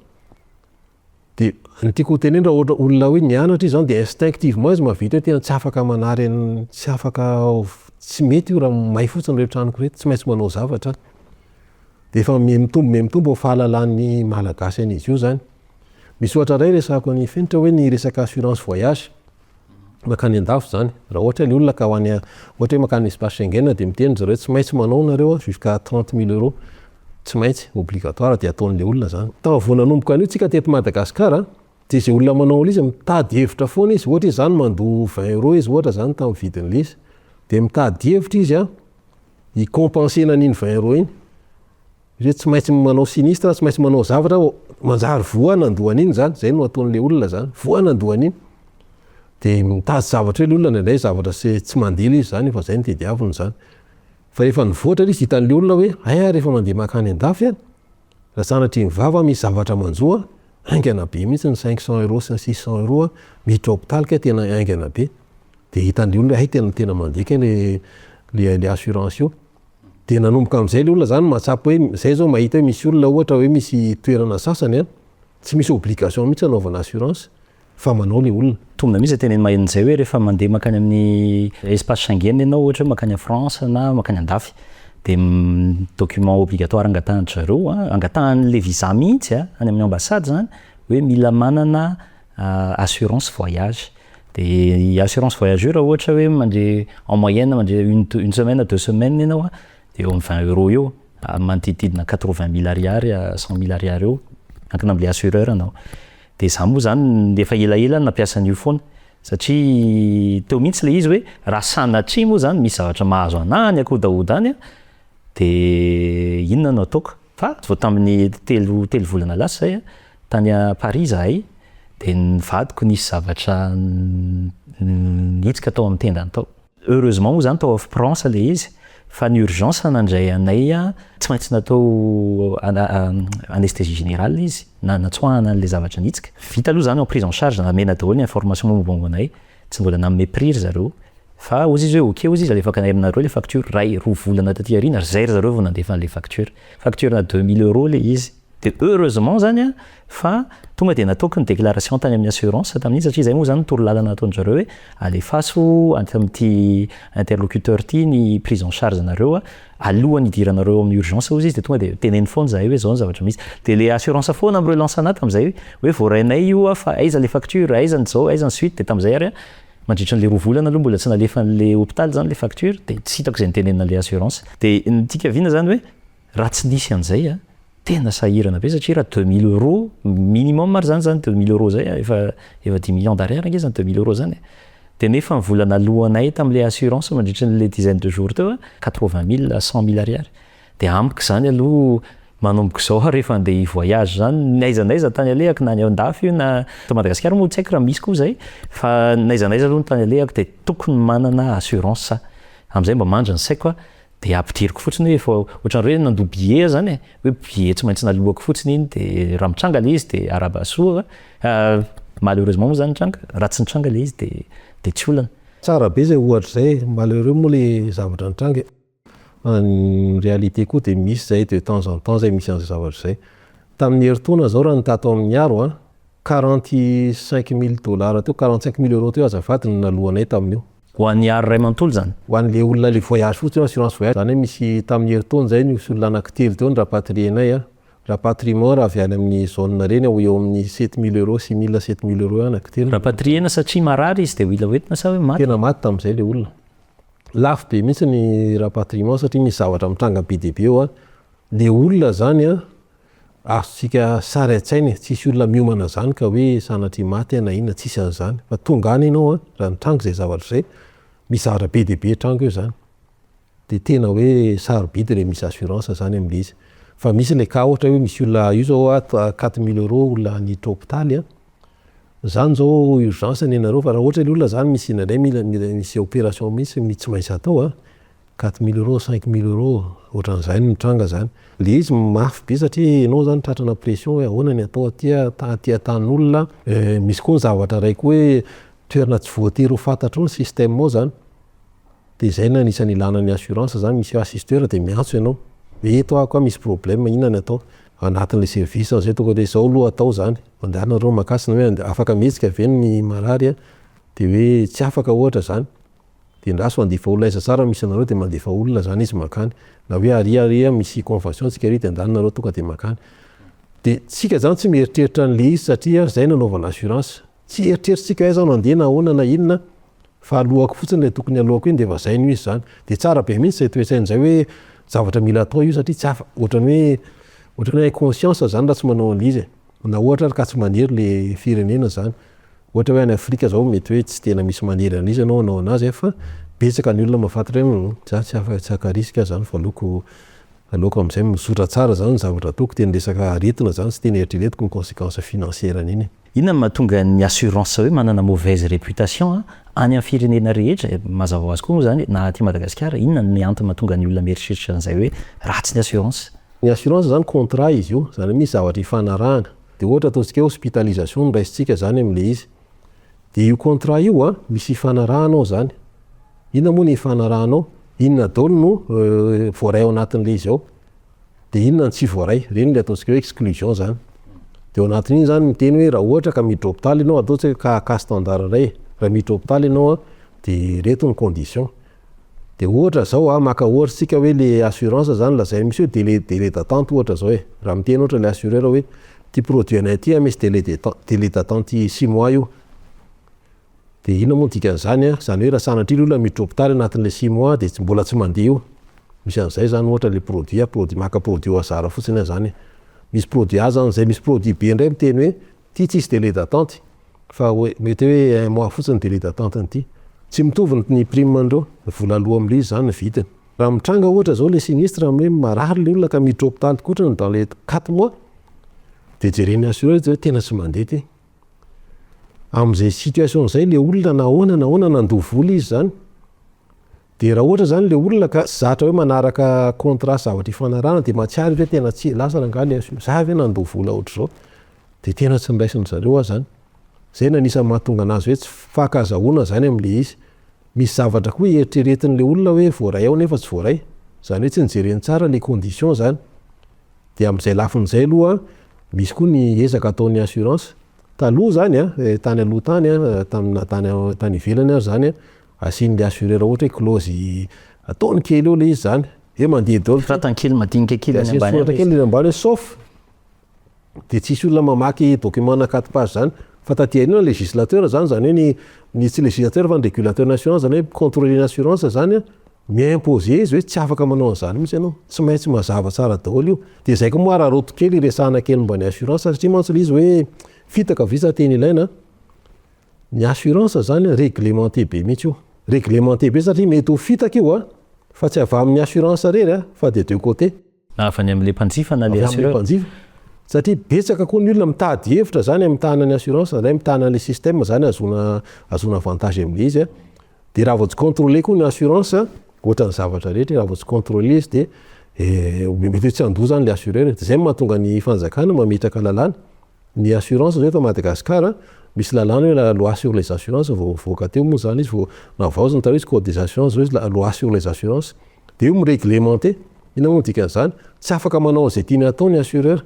De ny tiako ho teneny, raha ohatra olona hoe nianatra izy zany, de instinctivement izy mahavita hoe tena tsy afaka manary tsy afaka, tsy mety io raha may fotsiny reo tranoko reto, tsy maintsy manao zavatra. De efa mitombo fahalalan'ny malagasy an'izy io zany. Misy ohatra ray resahako ny fenitra hoe ny resaka assurance voyage makany andafy zany. Raha ohatra le olona ka ho any, ohatra hoe makany espace Schengen, de miteny zareo tsy maintsy manao nareo jusqu'à 30 000 euros, tsy maintsy obligatoire, de ataon'le olona zany. Tao vao nanomboka an'io tsika teto Madagasikara, de zay olona manao an'le izy mitady hevitra foana izy. Ohatra izy zany mandoa 20 euros izy ohatra zany tamin'ny vidin'le izy, de mitady hevitra izy a hi-compenser-na an'iny 20 euros iny, izy hoe tsy maintsy manao sinistre, tsy maintsy manao zavatra, manjary voa nandoa an'iny zany. Zay no ataon'le olona zany, voa nandoa an'iny, de mitady zavatra hoe le olona indraindray zavatra sy tsy mandeha le izy zany, fa zay no tediaviny zany. Fa rehefa nivoatra le izy, hitan'le olona hoe aya, rehefa mandeha makany andafy a, raha sanatria ny vava misy zavatra manjoa, haingana be mihitsy ny 500 euros sy ny 600 euros miditra hôpitaly ka tena haingana be. De hitan'le olona hoe hay tena mandeha kay le assurance io. De nanomboka am'izay le olona zany mahatsapa hoe zay zao mahita hoe misy olona, ohatra hoe misy toerana sasany a, tsy misy obligation mihitsy anaovana assurance, fa manao le olona. Tonga mihitsy teneny mahen'izay hoe rehefa mandeha makany amin'ny espace Schengen ianao, ohatra hoe makany a France na makany andafy, de document obligatoire angatahan-dry zareo a, angatahan'le visa mihitsy a, any amin'ny ambassade zany, hoe mila manana assurance voyage. De assurance voyage io, raha ohatra hoe mandeha en moyenne, mandeha une semaine, 2 semaines ianao a, de eo amin'ny 20 euros eo, manodidididina 80 000 ariary, 100 000 ariary eo, miankina am'le assureur anao. De za moa zany efa elaela nampiasa an'io foana, satria teo mihitsy le izy hoe raha sanatria moa zany misy zavatra mahazo anahy any akodahoda any a, de inona no ataoko? Fa vao tamin'ny telo volana lasa zay, tany Paris zahay, de ny vadiko nisy zavatra nihitsika tao amin'ny tendany tao. Heureusement moa zany tao France le izy, fa ny urgence nandray anay tsy maintsy natao anesthésie générale izy, na natsoahana an'le zavatra nihitsika. Vita aloha zany en prise en charge, namena daholo ny information momba anay, tsy mbola nanome prix ry zareo. Fa hozy izy hoe ok, hozy izy, alefako anay aminareo le facture. 1, 2 volana taty aoriana zay ry zareo vao nandefa an'le facture. Facture na 2000 € le izy. De heureusement zany fa tonga de nataoko ny déclaration tany amin'ny assurance tamin'iny, satria zay moa zany toro lalana ataon-jareo hoe alefaso amin'ity interlocuteur ty ny prise en charge anareo alohan'ny hidiranareo amin'ny urgence, hozy izy. De tonga de teneny foana zahay hoe zao ny zavatra misy. De le assurance foana mi relance anahy tamin'izay hoe voarainay io fa aiza le facture, aiza ny zao, aiza ny suite. De tamin'izay ary mandritra an'le 2 volana aloha mbola tsy nalefa an'le hôpital zany le facture, de tsy hitako zay nitenenina le assurance. De ny tika avina zany hoe raha tsy nisy an'izay tena sahirana be, satria raha 2000 € minimum ary zany 2000 € zay efa 10 millions d'ariary ange zany 2000 € zany. De nefa ny vola nalohanay tam'le assurance mandritra n'le dizaine de jours teo 80 000, 100 000 ariary. De amiko zany aloha manomboka zao, rehefa andeha voyage zany n'aiza n'aiza tany alehako, na any andafy io na to Madagasikara moa tsy haiko raha misy koa zay, fa n'aiza n'aiza aloha ny tany alehako de tokony manana assurance am'izay mba mandry ny saiko de ampidiriko fotsiny hoe efa ohatran'ireo hoe nandoa billet zany e, hoe billet tsy maintsy nalohako fotsiny iny. De raha mitranga le izy de arahaba soa, malheureusement moa zany nitranga, raha tsy nitranga le izy de tsy olana. Tsara be zay ohatra zay, malheureux moa le zavatra nitranga. Fa ny réalité koa de misy zay de temps en temps zay misy an'izay zavatra zay. Tamin'ny herintaona zao raha nitato amin'ny aro 45 000 dollars teo, 45 000 € teo azafady no nalohanay tamin'io. Ho an'ny aro ray manontolo zany? Ho an'le olona le voyage fotsiny, assurance voyage zany hoe misy tamin'ny herintaona zay nisy olona anankitelo teo ny rapatrienay. Rapatriement raha avy any amin'ny zone reny eo amin'ny 7000 €, 6000, 7000 € anankitelo. Rapatriena satria marary izy de mila hoentina sa hoe maty? Tena maty tamin'izay le olona. Lafo be mihitsy ny rapatriement satria misy zavatra mitranga be dia be eo. Le olona zany azontsika sary an-tsaina, tsisy olona miomana zany ka hoe sanatria maty na inona, tsisy an'izany. Fa tonga any ianao raha nitranga izay zavatra izay, misy zavatra be dia be tranga eo zany. De tena hoe sarobidy le misy assurance zany amin'le izy. Fa misy le cas ohatra hoe misy olona io zao 4000 € olona niditra hôpitaly. Zany zao urgence ny anareo, fa raha ohatra le olona zany misy indraindray mila misy opération mihitsy tsy maintsy atao 4000 €, 5000 € ohatran'izay no mitranga zany. Le izy mafy be satria ianao zany tratrana pression hoe ahoana ny atao aty aty an-tanin'olona. Misy koa ny zavatra iray koa hoe toerana tsy voatery ho fantatrao ny système ao zany. De zay no anisan'ny ilana ny assurance zany, misy assisteur de miantso ianao hoe eto aho koa misy problème, inona ny atao. Anatin'le service zay tonga de zao aloha atao zany, mandehanareo makasina hoe afaka mihetsika ve ny marary de hoe tsy afaka ohatra zany. De ndraso handefa olona, aiza tsara misy anareo, de mandefa olona zany izy makany. Na hoe ary ary misy convention tsika ary de andehanareo tonga de makany. De tsika zany tsy mieritreritra an'le izy satria zay nanaovana assurance. Tsy eritreritsika hoe aiza no andeha na ahoana na inona, fa alohako fotsiny le tokony alohako iny de efa zay no izy zany. De tsara be mihitsy zay toe-tsaina zay hoe zavatra mila atao io satria tsy afa ohatran'ny hoe inconscience zany raha tsy manao an'le izy e. Na ohatra ary ka tsy manery le firenena zany. Ohatra hoe any Afrika zao mety hoe tsy tena misy manery an'izy ianao hanao anazy fa betsaka ny olona mahafantatra hoe za tsy afa tsy haka risque zany fa aleoko am'izay mizotra tsara zany ny zavatra ataoko, tena resaka aretina zany tsy tena eritreretiko ny conséquence financière an'iny. Inona no mahatonga ny assurance hoe manana mauvaise réputation any amin'ny firenena rehetra, mazava ho azy koa moa zany na aty Madagasikara? Inona ny antony mahatonga ny olona mieritreritra an'izay hoe ratsy ny assurance? Ny assurance zany contrat izy io, zany hoe misy zavatra ifanarahana. De ohatra ataontsika hoe hospitalisation no raisintsika zany amin'le izy. De io contrat io misy ifanarahana ao zany. Inona moa ny ifanarahanao? Inona daholo no voaray ao anatin'le izy ao? De inona ny tsy voaray? Reny le ataontsika hoe exclusion zany. De ao anatin'iny zany miteny hoe raha ohatra ka miditra hôpitaly ianao, ataontsika cas standard iray, raha miditra hôpitaly ianao de reto ny condition. De ohatra zao maka ohatra tsika hoe le assurance zany lazainy misy hoe délai d'attente ohatra zao e. Raha miteny ohatra le assureur hoe ty produit anay ty misy délai d'attente 6 mois io. De inona moa ny dikan'izany? Zany hoe raha sanatria le olona miditra hôpitaly anatin'le 6 mois de tsy mbola tsy mandeha io. Misy an'izay zany ohatra le produit, maka produit au hasard fotsiny aho zany. Misy produit A zany zay, misy produit B indray miteny hoe ty tsisy délai d'attente fa hoe mety hoe un mois fotsiny délai d'attente an'ity. Tsy mitovy ny prime andreo, vola aloha amin'le izy zany ny vidiny. Raha mitranga ohatra zao le sinistre amin'ny hoe marary le olona ka miditra hôpitaly kotrana dans les 4 mois, de jeren'ny assureur izy hoe tena tsy mandeha ty. Amin'izay situation zay, le olona na ahoana na ahoana nandoa vola izy zany, de raha ohatra zany le olona ka zatra hoe manaraka contrat, zavatra ifanarahana, de mahatsiaro izy hoe tena tsy lasa rangahy le assureur, za ve nandoa vola ohatr'izao de tena tsy niraisin zareo aho zany. Zay no anisan'ny mahatonga anazy hoe tsy fankazahoana zany am'le izy. Misy zavatra koa eritreretin'le olona hoe voaray ao nefa tsy voaray, zany hoe tsy nijereny tsara le condition zany. De am'izay lafin'izay aloha, misy koa ny ezaka ataon'ny assurance. Taloha zany a, tany aloha tany a, tamina tany ivelany ary zany a, asian'le assureur ohatra hoe clause ataony kely eo le izy zany hoe mandeha daholo. Soratany kely madinika kely any ambany. Soratra kely any ambany hoe sauf, de tsisy olona mamaky document na 4 pages zany. Fa taty aoriana, législateur zany, zany hoe ny tsy législateur fa ny régulateur national zany, hoe contrôler ny assurance zany a, mi-imposer izy hoe tsy afaka manao an'izany mihitsy ianao, tsy maintsy mazava tsara daholo io. De zay koa moa raha roto kely iresahana kely momba ny assurance, satria mantsy le izy hoe fitaka visa teny ilaina. Ny assurance zany réglementé be mihitsy io, réglementé be, satria mety ho fitaka io a, fa tsy avy amin'ny assurance rery a, fa de deux côtés. Na avy any am'le mpanjifa na le avy amin'ny assureur. Mpanjifa, satria betsaka koa ny olona mitady hevitra zany mitana ny assurance ray, mitana le système zany azona avantage am'le izy a. De raha vao tsy contrôlé koa ny assurance, ohatra ny zavatra rehetra, raha vao tsy contrôlé izy de mety hoe tsy andoa zany le assureur. De zay mahatonga ny fanjakana mametraka lalàna ny assurance zao eto Madagasikara. Misy lalàna hoe la loi sur les assurances, vao voaka teo moa zany izy, vao navaozina. Taloha izy code des assurances, zao izy la loi sur les assurances. De io mi-réglementé. Inona moa dikan'izany? Tsy afaka manao an'izay tiany atao ny assureur,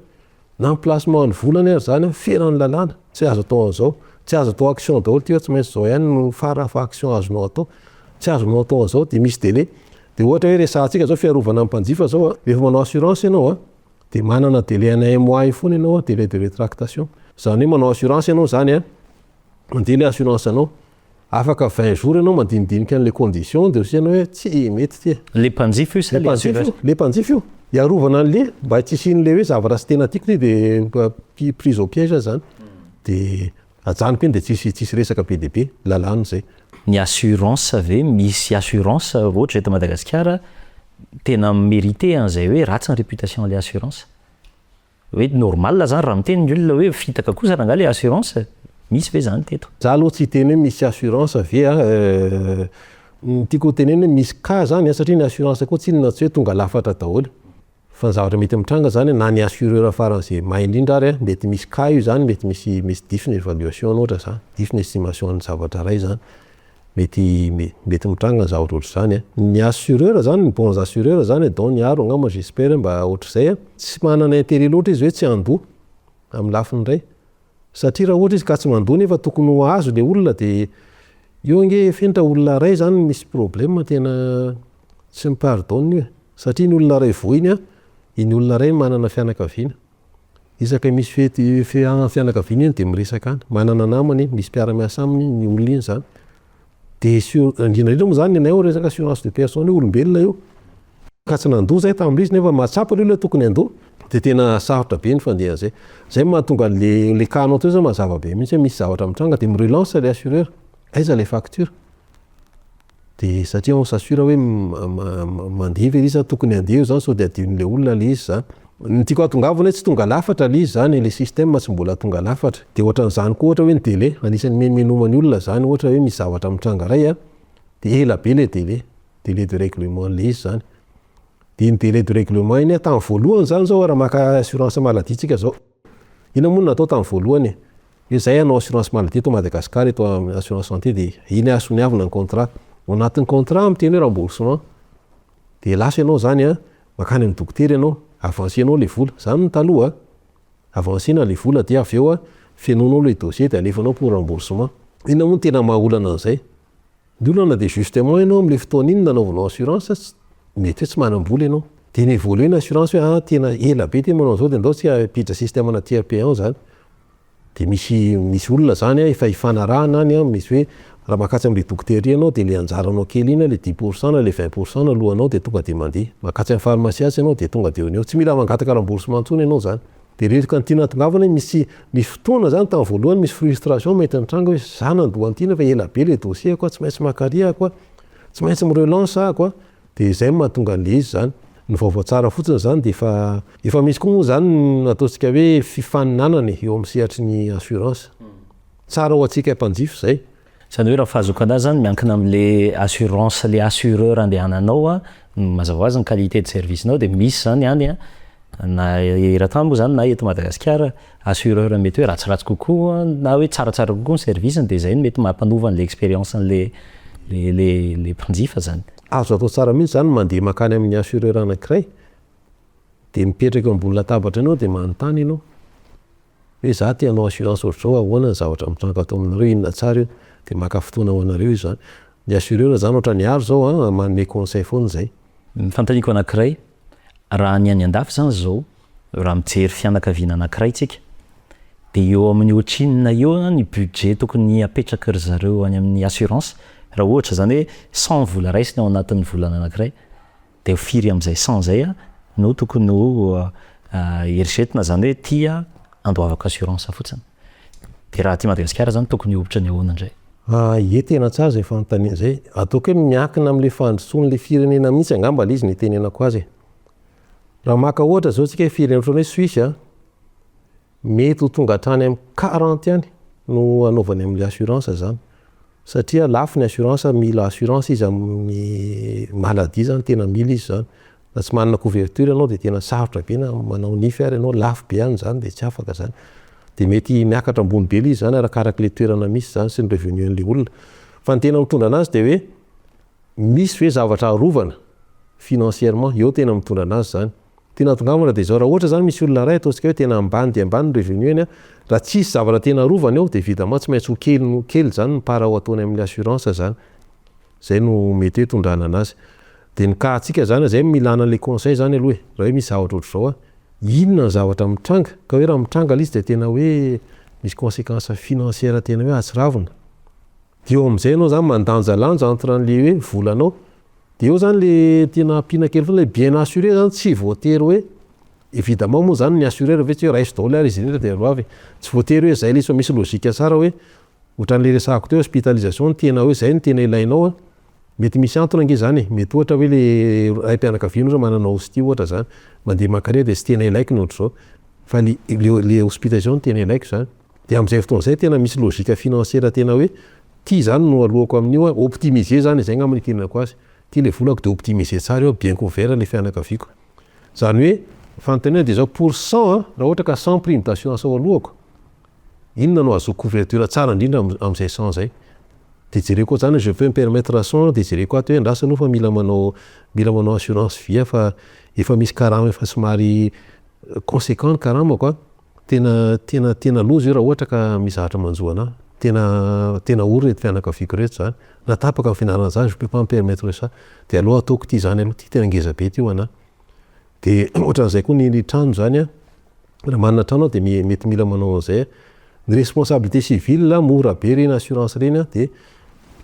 na ny placement ny volany ary zany feran'ny lalàna, tsy azo atao an'izao, tsy azo atao action daholo ty, fa tsy maintsy zao ihany no fara fa action azonao atao, tsy azonao atao an'izao. De misy délai. De ohatra hoe resahantsika zao fiarovana ny mpanjifa zao a, rehefa manao assurance ianao a, de manana délai ana un mois io foana ianao a, délai de rétractation. Zany hoe manao assurance ianao zany a, mandeha le assurance anao, afaka 20 jours ianao mandinidinika an'le condition, de ianao hoe tsy mety ty. Le mpanjifa io sa le le mpanjifa assureur? Io le mpanjifa io, iarovana an'le mba tsy hisian'le hoe zavatra sy tena tiako ty, de prise au piège zany, de ajanoko iny, de tsisy resaka be de be lalàna zay. Ny assurance ve, misy assurance ohatra eto Madagasikara tena mérité an'izay hoe ratsy ny réputation le assurance, hoe normal zany raha miteny ny olona hoe fitaka kosa rangahy le assurance? Misy ve zany teto? Za aloha tsy hiteny hoe misy assurance ve a. Ny tiako ho teneny hoe misy cas zany a, satria ny assurance koa tsy inona, tsy hoe tonga lafatra daholo, fa ny zavatra mety mitranga zany, na ny assureur faran'izay mahay indrindra ary a, mety misy cas io zany, mety misy diso ny évaluation ohatra zany, diso ny estimation ny zavatra ray zany, mety mitranga ny zavatra ohatr'izany a. Ny assureur zany, ny bons assureurs zany, dont ny aro angamba, j'espère mba ohatr'izay a, tsy manana intérêt loatra izy hoe tsy handoa amin'ny lafiny ray, satria raha ohatra izy ka tsy mandoa nefa tokony ho azo le olona, de io ange fenitra olona ray zany misy problème, tena tsy mi-pardonne io e, satria ny olona ray voiny a, iny olona ray manana fianakaviana, isaka misy fety fianakaviana iny de miresaka any, manana namana iny, misy mpiara-miasa aminy ny olona iny zany. De sur indrindra indrindra moa zany ny anay ao resaka assurance de personne io, olombelona io ka tsy nandoa zay tamin'ilay izy nefa mahatsapa le olona tokony handoa, de tena sarotra be ny fandehan'izay. Zay mahatonga le cas anao teo zao mazava be mihitsy hoe misy zavatra mitranga, de mi-relance le assureur, aiza le facture? De satria on s'assure hoe mandeha ve izy sa tokony handeha io zany, sao de adinon'le olona le izy zany. Ny tiako hahatongavana hoe tsy tonga lafatra le izy zany, le système tsy mbola tonga lafatra. De ohatran'izany koa ohatra hoe ny délai, anisan'ny menomenomany olona zany, ohatra hoe misy zavatra mitranga ray a, de ela be le délai de règlement le izy zany. De iny délai de règlement iny a, tamin'ny voalohany zany zao, raha maka assurance maladie tsika zao, ina moa no natao tamin'ny voalohany e? Hoe zay hanao assurance maladie eto Madagasikara, eto assurance santé, de iny asoniavina ny contrat. Ao anatin'ny contrat miteny hoe remboursement, de lasa ianao zany a, makany amin'ny dokotera ianao, avancenao le vola zany ny taloha, avancena le vola, de avy eo a fenonao le dossier, de alefanao pour remboursement. Inona moa no tena mahaolana an'izay? Ny olana de justement ianao am'le fotoana iny nanaovanao assurance, mety hoe tsy manam-bola ianao, de ni-évoluer ny assurance hoe ah, tena ela be ty manao an'izao, de andao tsika hampiditra système ana tiers payant zany. De misy olona zany a efa ifanarahana any a, misy hoe raha makatsy am'le dokotera ianao, de le anjaranao kely iny, le 10 % na le 20 % na alohanao, de tonga de mandeha makatsy amin'ny pharmacie azy ianao, de tonga de eo eo, tsy mila mangataka remboursement intsony ianao zany. De rehefa ny tiana hatongavana hoe misy fotoana zany tamin'ny voalohany misy frustration mety nitranga hoe za nandoa an'ity nefa ela be le dossier koa, tsy maintsy makaria koa, tsy maintsy mi-relance aho koa. De zay no mahatonga an'le izy zany. Ny vaovao tsara fotsiny zany de efa efa misy koa moa zany ny ataontsika hoe fifaninanana e eo amin'ny sehatry ny assurance. Tsara ho antsika mpanjifa zay. Zany hoe raha fahazoako anazy zany, miankina am'le assurance, le assureur andehananao a, mazava ho azy ny qualité de service nao. De misy zany any a, na eran-tany moa zany na eto Madagasikara, assureur mety hoe ratsiratsy kokoa na hoe tsaratsara kokoa ny service-ny, de zay no mety mampanova an'le expérience an'le le mpanjifa zany. Azo atao tsara mihitsy zany mandeha mankany amin'ny assureur anankiray, de mipetraka eo ambony latabatra ianao, de manontany ianao hoe: "Za te hanao assurance ohatr'izao, ahoana ny zavatra mitranga ato aminareo, inona tsara io?" De maka fotoana ho anareo izy zany ny assureur zany. Ohatran'ny aro zao a, manome conseil foana zay. Ny fanontaniako anankiray, raha ny any an-dafy zany zao, raha mijery fianakaviana anankiray tsika, de eo amin'ny ohatrinona eo ny budget tokony apetraky ry zareo any amin'ny assurance? Raha ohatra zany hoe 100 vola raisiny ao anatin'ny volana anankiray, de firy am'izay 100 zay a no tokony ho eritreretina zany hoe tia andoavako assurance fotsiny? De raha ty Madagasikara zany, tokony ohatra ny ahoana indray? Ie, tena tsara zay fanontaniana zay. Ataoko hoe miankina am'le fandrosoan'le firenena mihitsy angamba le izy ny itenenako azy e. Raha maka ohatra zao tsika hoe firenena ohatrany hoe Suisse a, mety ho tonga hatrany amin'ny 40 ihany no anaovany am'le assurance zany, satria lafo ny assurance. Mila assurance izy amin'ny maladie zany, tena mila izy zany. Raha tsy manana couverture ianao, de tena sarotra be. Na manao nify ary ianao, lafo be any zany, de tsy afaka zany. De mety miakatra ambony be le izy zany, arakarak'le toerana misy zany sy ny revenu an'le olona. Fa ny tena mitondra anazy de hoe misy ve zavatra arovana financièrement eo, tena mitondra anazy zany. Tena tongavana de zao: raha ohatra zany misy olona ray, ataontsika hoe tena ambany de ambany ny revenu eny a, raha tsisy zavatra tena arovana eo, de évidemment tsy maintsy ho kely no kely zany ny part ho ataony amin'ny assurance zany. Zay no mety hoe tondrana anazy. De ny cas antsika zany zay milana an'le conseil zany aloha e, raha hoe misy zavatra ohatr'izao a, inona ny zavatra mitranga, ka hoe raha mitranga le izy de tena hoe misy conséquence financière tena hoe ahatsiravina. De eo am'izay ianao zany mandanjalanja entre an'le hoe volanao. De eo zany le tena ampiana kely foana, le bien assuré zany tsy voatery hoe, évidemment moa zany ny assureur ve tsy hoe raiso daholo ary izy rehetra de roavy, tsy voatery hoe zay le izy, fa misy logique tsara hoe ohatran'le resahako teo, hospitalisation no tena hoe zay no tena ilainao a. Mety misy antony ange zany e, mety ohatra hoe le raim-pianakaviana ohatra manana ostie ohatra zany, mandeha mankany de tsy tena ilaiko ny ohatr'izao, fa le hospitalisation no tena ilaiko zany. De am'izay fotoana zay tena misy logique financière tena hoe ty zany no alohako amin'io a, optimiser zany zay angamba no itenenako azy. Ty le volako de optimiser tsara eo, bien couvert le fianakaviako zany. Hoe fanontaniana de zao: pour 100 a, raha ohatra ka 100 prime d'assurance ao alohako, inona no azoko couverture tsara indrindra am'izay 100 zay? De jereko koa zany, je peux me permettre 100, de jereko ato hoe andrasa aloha fa mila manao assurance vie, fa efa misy karama efa somary conséquent ny karamako a, tena tena tena loza io raha ohatra ka misy zavatra manjo anahy, tena tena ory reto fianakaviako reto zany, na tapaka ny fianarana zany, je peux pas me permettre ça. De aloha ataoko ty zany aloha, ty tena ngeza be ty ho anahy. De ohatran'izay koa ny trano zany a, raha manana trano aho, de mety mila manao an'izay ny responsabilité civile, mora be reny assurance reny a. De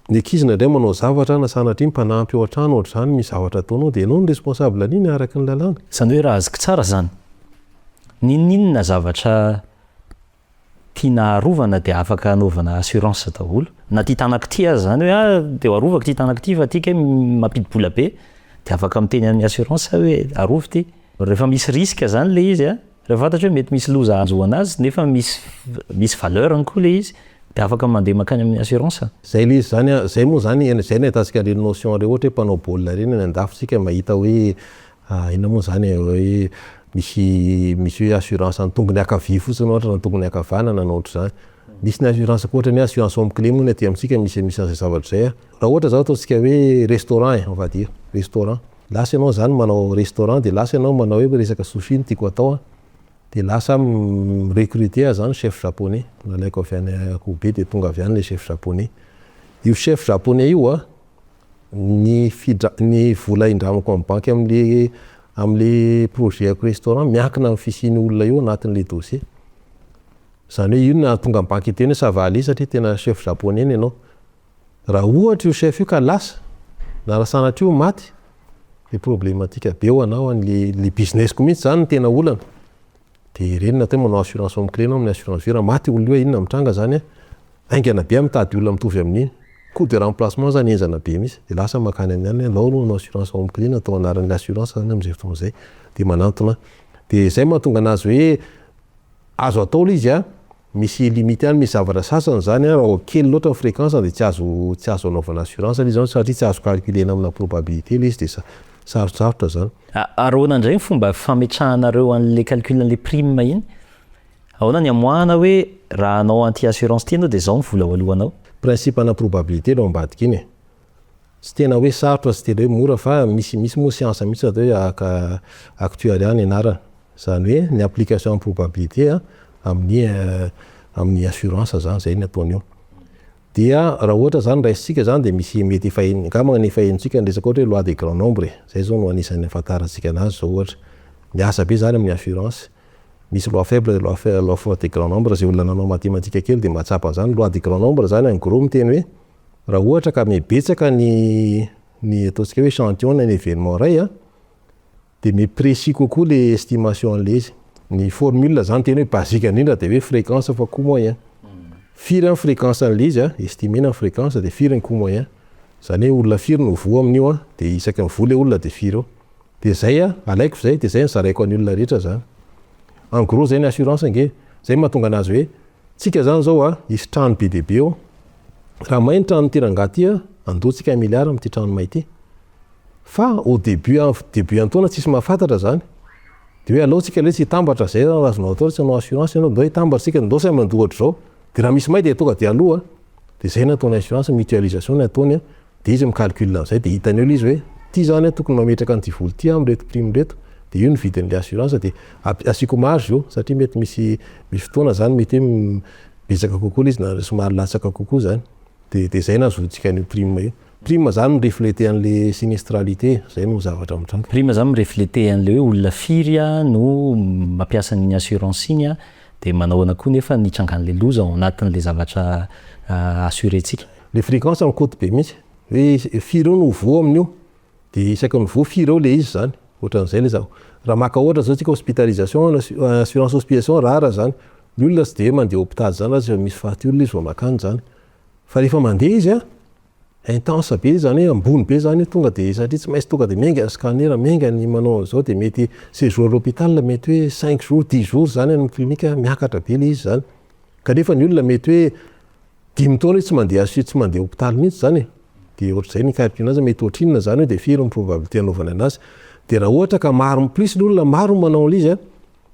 ny ankizy indraindray manao zavatra, na sanatria mpanampy ao an-trano ohatr'izany, misy zavatra ataonao, de ianao no responsable an'iny araka ny lalàna. Zany hoe raha azoko tsara zany, n'inon'inona zavatra tiana arovana de afaka anaovana assurance daholo, na ty tanako ty aza zany hoe a de ho arovako ty tanako ty fa ty ke mampidi-bola be, de afaka miteny amin'ny assurance hoe arovy ty. Rehefa misy risque zany le izy a, rehefa fantatra hoe mety misy loza anjo anazy nefa misy valeur-ny koa le izy, de afaka mandeha mankany amin'ny assurance. Zay le izy zany a. Zay moa zany, zay no ahitantsika reny notion reo, ohatra hoe mpanao baolina reny any andafy, tsika mahita hoe inona moa zany hoe misy hoe assurance ny tongony ankavia fotsiny ohatra, na tongony ankavanana na ohatr'izany. Misy ny assurance koa ohatra ny hoe assurance homme clé moa ny aty amintsika, misy an'izay zavatra zay a. Raha ohatra zao ataontsika hoe restaurant e, on va dire restaurant, lasa ianao zany manao restaurant, de lasa ianao manao hoe resaka sushi no tiako atao a, de lasa mi-recruter aho zany chef japonais, nalaiko avy any Kobe, de tonga avy any le chef japonais io. Chef japonais io a, ny fidra ny vola indramako amin'ny banky am'le projet ako restaurant miankina amin'ny fisian'ny olona io anatin'le dossier zany. Hoe io no nahatonga ny banky hiteny hoe ça va aller, satria tena chef japonais ny ianao. Raha ohatra io chef io ka lasa, na raha sanatria io maty, de problématique be ho anao an'le le business-ko mihitsy zany no tena olana. De ireny natao hoe manao assurance homme clé anao amin'ny assurance vie, raha maty olona io, inona mitranga zany a? Haingana be mitady olona mitovy amin'iny. Coût de remplacement zany henjana be mihitsy, de lasa mankany amin'ny anona hoe alao aloha hanao assurance ao amin'ny clean, atao anaran'le assurance zany amin'izay fotoana izay, de manantona. De zay mahatonga anazy hoe azo atao le izy an, misy limite ihany, misy zavatra sasany zany an, raha vao kely loatra ny fréquence de tsy azo anaovana assurance le izy zany satria tsy azo calculena amina probabilité le izy, de sarotsarotra zany. Ary ahoana indray ny fomba fametrahanareo an'le calcul an'le prime iny? Ahoana ny amoahana hoe raha hanao an'ity assurance ity ianao de zao ny vola ho alohanao? Principe ana probabilité no ambadika iny e. Tsy tena hoe sarotra, tsy tena hoe mora, fa misy moa science mihitsy atao hoe actuariat ny anarany. Zany hoe ny application en probabilité amin'ny assurance zany, zay ny ataony eo. Dia raha ohatra zany raisitsika zany, de misy mety efa angamba ny efa henontsika ny resaka ohatra hoe loi des grands nombres e. Zay zao no anisan'ny ahafantarantsika anazy zao ohatra. Miasa be zany amin'ny assurance. Misy loi faible, loi forte des grands nombres, zay olona nanao matematika kely de mahatsapa an'zany. Loi des grands nombres zany en gros miteny hoe raha ohatra ka mibetsaka ny ataontsika hoe échantillon na ny événement ray an, de mi précis kokoa le estimation an'le izy. Ny formule zany tena hoe basique indrindra de hoe fréquence fois coût moyen. Firy ny fréquence an'le izy an, estimena ny fréquence, de firy ny coût moyen. Zany hoe olona firy no voa amin'io an, de isaky ny voa le olona de firy eo. De zay an, alaiko zay, de zay no zaraiko an'ny olona rehetra zany. En gros zay ny assurance ange, zay mahatonga anazy hoe tsika zany zao an, hisy trano be dia be eo. Raha may ny trano ty rangahy ty an, andoa-tsika 1 milliard amin'ity trano may ty. Fa au début, début antaona tsisy mahafantatra zany. De hoe alao tsika le tsy hitambatra, zay raha azonao atao, tsy hanao assurance ianao, ndao hitambatra tsika, ndao samy mandoa ohatr'izao. De raha misy may de tonga de aloha. De zay no ataon'ny assurance, mutualisation ny ataony an, de izy micalcule an'izay, de hitany eo le izy hoe ty zany an tokony mametraka an'ity vola ty amin'ireto prime reto, de io ny vidin'le assurance, de asiako marge io satria mety misy fotoana zany mety hoe betsaka kokoa le izy na somary latsaka kokoa zany. De zay nahazoantsika an'io prime io. Prime zany mirefléter an'le sinistralité, zay no zavatra mitranga. Prime zany mirefléter an'le hoe olona firy a no mampiasa ny assurance iny a, de manao ahoana koa nefa nitrangan'le loza ao anatin'le zavatra assuré-tsika. Le fréquence mikoty be mihitsy hoe firy eo no voa amin'io, de isaky ny voa firy eo le izy zany, ohatran'izay le zao. Raha maka ohatra zao tsika hospitalisation, assurance hospitalisation rara zany. Ny olona tsy de hoe mandeha hôpitaly zany raha tsy misy faty olona izy vao makany zany. Fa rehefa mandeha izy an, intense be zany hoe ambony be zany io, tonga de satria tsy maintsy tonga de miainga ny scanner, miainga ny manao an'izao, de mety séjour à l'hôpital mety hoe 5 jours, 10 jours zany any amin'ny clinique, miakatra be le izy zany. Kanefa ny olona mety hoe 5 taona izy tsy mandeha hôpitaly mihitsy zany e. De ohatr'izay ny calcul anazy, mety ohatrinona zany hoe de firy ny probabilité anaovana anazy. De raha ohatra ka maro, plus ny olona maro manao an'le izy an,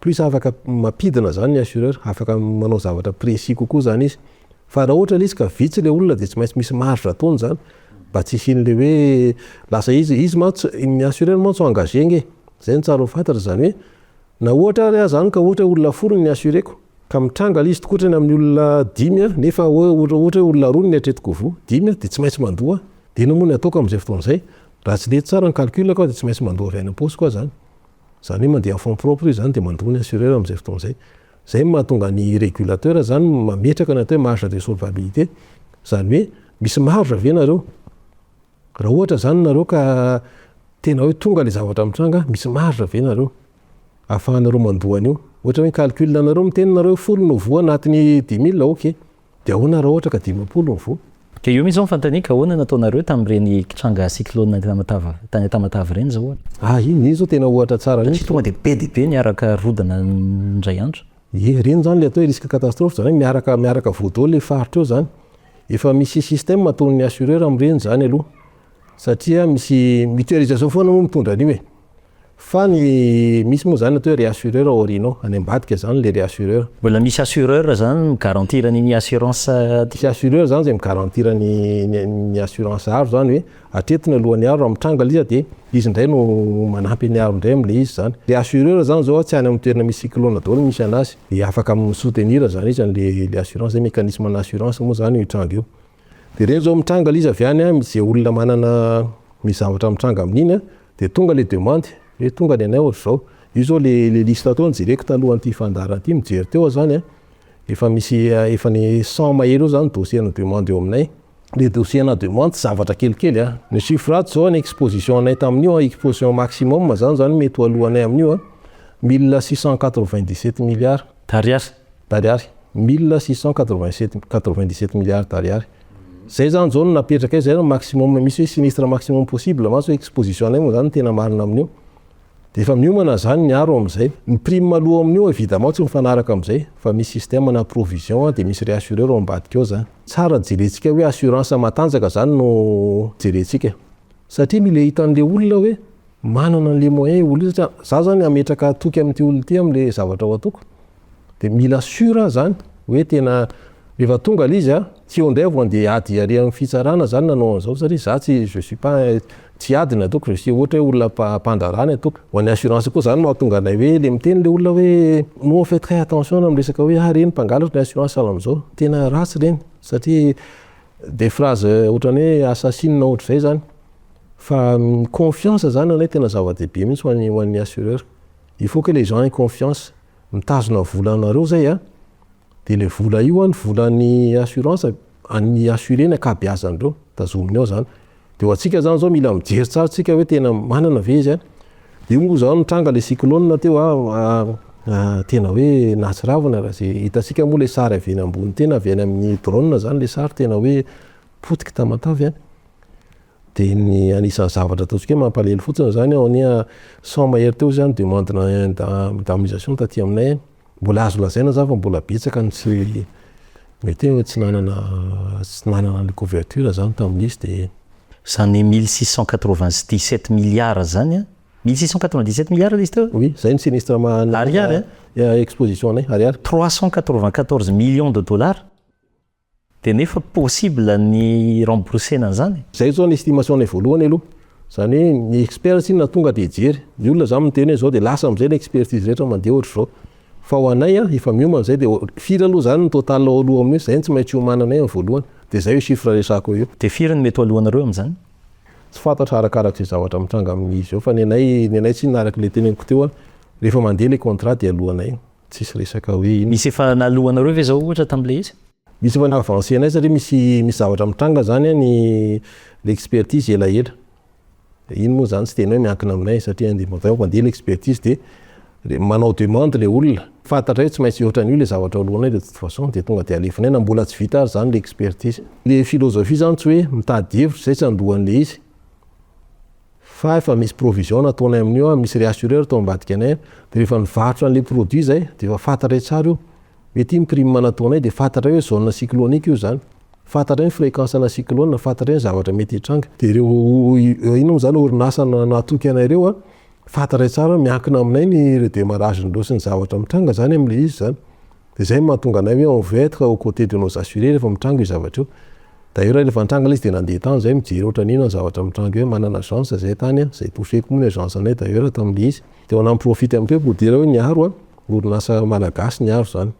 plus afaka mampidina zany ny assureur, afaka manao zavatra précis kokoa zany izy. Fa raha ohatra le izy ka vitsy le olona, de tsy maintsy misy marge ataony zany mba tsy hisian'le hoe lasa izy mantsy, ny assureur mantsy engagé nge. Zay no tsara ho fantatra zany hoe na ohatra ary aho zany ka ohatra hoe olona 10 ny assureko, ka mitranga le izy tokotrany amin'ny olona dimy an, nefa ohatra hoe olona roa no eritreretiko voa, dimy de tsy maintsy mandoa. De inona moa ny ataoko amin'izay fotoana izay? Raha tsy nety tsara ny calcul ko de tsy maintsy mandoa avy any am-paosiko aho zany. Zany hoe mandeha en fonds propre io zany, de mandoa ny assureur amin'izay fotoana izay. Zay no mahatonga ny régulateur zany mametraka ny atao hoe marge de solvabilité. Zany hoe misy marge ve nareo? Raha ohatra zany nareo ka tena hoe tonga le zavatra mitranga, misy marge ve nareo ahafahanareo mandoa an'io? Ohatra hoe calcul nareo miteny nareo 10 no voa anatin'ny 10 000, ok. De ahoana raha ohatra ka 50 no voa? Ka eo mihitsy zao ny fanontaniako, ahoana nataonareo tamin'ireny tranga cyclone Tamatave, tany Tamatave ireny zao ohatra? Ah, iny zao tena ohatra tsara mihitsy. Satria tonga de be dia be niaraka rodana indray andro. Ie, reny zany le atao hoe risque catastrophe, zany hoe miaraka voa daholo le faritra eo zany. Efa misy système ataon'ny assureur amin'ireny zany aloha. Satria misy mutualisation foana moa mitondra an'io e. Fa ny misy moa zany atao hoe réassureur aoriana ao, any ambadika zany le réassureur. Mbola misy assureur zany migarantir ny assurance? Misy assureur zany zay migarantir ny assurance aro zany, hoe atretina alohan'ny aro, raha mitranga le izy de izy indray no manampy ny aro indray am'le izy zany. Le assureur zany zao tsy any amin'ny toerana misy cyclone daholo misy anazy, de afaka misoutenir zany izy an'le le assurance, zay mécanisme na assurance moa zany io tranga io. De reny zao mitranga le izy avy any an, zay olona manana misy zavatra mitranga amin'iny an, de tonga le demande hoe tonga ny anay ohatr'izao. Io zao le liste tao nojereko talohan'ity fandaharana ity, mijery teo aho zany an, efa misy efa ny 100 mahery eo zany dossier na demande eo aminay. Le dossier na demande tsy zavatra kelikely an. Ny chiffre ato zao ny exposition anay tamin'io an, exposition maximum zany mety ho alohanay amin'io an, 1697 milliards. D'ariary? D'ariary. 1687, 97 milliards d'ariary. Zay zany zao no napetrakay, zay no maximum misy hoe sinistre maximum possible mantsy hoe exposition anay moa zany no tena marina amin'io. De efa miomana zany ny aro amin'izay. Ny prime aloha amin'io évidemment tsy mifanaraka amin'izay fa misy système na provision de misy réassureur ao ambadika ao zany. Tsara jerentsika hoe assurance matanjaka zany no jerentsika satria mila hitan'le olona hoe manana an'le moyen io olona io, satria za zany hametraka toky amin'ity olona ity amin'le zavatra ho ataoko de mila sûr zany hoe tena rehefa tonga le izy tsy eo indray vao andeha ady ary amin'ny fitsarana zany nanao an'izao, satria za tsy, je suis pas, tsy ady ny ataoko, je suis ohatra hoe olona mpandraharaha ny ataoko. Ho an'ny assurance koa zany mahatonga anay hoe le miteny le olona hoe nous on fait très attention amin'ny resaka hoe ah reny mpangalatra ny assurance sahala amin'izao, tena ratsy reny satria des phrases ohatrany hoe assassine ohatr'izay zany. Fa confiance zany anay tena zava-dehibe mihitsy ho an'ny assureur. Il faut que les gens aient confiance, mitazona vola anareo zay de le vola io ny volan'ny assurance any assuré ny ankabeazandreo tazominy ao zany. De ho antsika zany zao mila mijery tsara tsika hoe tena manana ve izy de io moa zao nitranga le cyclone teo tena hoe nahatsiravina raha zay hitantsika moa le sary avy eny ambony tena avy any amin'ny drone zany le sary tena hoe potiky Tamatavy de ny anisan'ny zavatra ataontsika hoe mampalahelo fotsiny zany on est à 100 mahery teo zany demande d'indemnisation taty aminay. Mbola azo lazaina zany fa mbola betsaka ny tsy mety hoe tsy nanana le couverture zany tamin'izy de Zany 1697 milliards zany 1697 milliards le izy teo? Oui, zay ny sinistre Ariary? Exposition anay ariary. 394 millions de dollars, de nefa possible ny remboursena an'izany? Zay zao ny estimation anay voalohany aloha zany hoe ny expert tsy na tonga de hijery ny olona zany miteny hoe zao de lasa am'izay ny expertise rehetra mandeha ohatra zao, fa ho anay efa miomana zay de firy aloha zany ny total ao aloha amin'io zay ny tsy maintsy hiomananay amin'ny voalohany, de zay io chiffre resako io. De firy ny mety ho alohanareo amin'izany? Tsy fantatra, arakarak'izay zavatra mitranga amin'izy eo, fa ny anay tsy naraka le teneniko teo rehefa mandeha le contrat de alohanay, tsisy resaka hoe ino. Misy efa nalohanareo ve zao ohatra tam'le izy? Misy efa avancé anay satria misy zavatra mitranga zany ny l'expertise elaela iny moa zany tsy tena hoe miankina aminay satria indépendant mandeha l'expertise de manao demande le olona, fantatra hoe tsy maintsy ohatran'io le zavatra alohanay, de toute façon de tonga de alefanay na mbola tsy vita ary zany l'expertise. Le philosophie zany tsy hoe mitady hevitra zay tsy andohan'le izy fa efa misy provision nataonay amin'io misy réassureur tao ambadika anay, de rehefa nivarotra an'le produit zay de efa fantatray tsara io mety iny prime nataonay, de fantatray hoe zone cyclonique io zany, fantatray ny fréquence ana cyclone, fantatray ny zavatra mety hitranga, de ireo ino moa zany orinasa natoky anay ireo fantatray tsara miankina aminay ny redémarrage ndreo sy ny zavatra mitranga zany am'le izy zany. De zay mahatonga anay hoe on veut être aux côtés de nos assurés rehefa mitranga io zavatra io. D'ailleurs rehefa nitranga le izy de nandeha tany zay mijery ohatran'ino ny zavatra mitranga eo, manana agence zay tany zay touché-ko moa ny agence anay d'ailleurs tam'le izy, de on en profite un peu pour dire hoe niaro orinasa malagasy niaro zany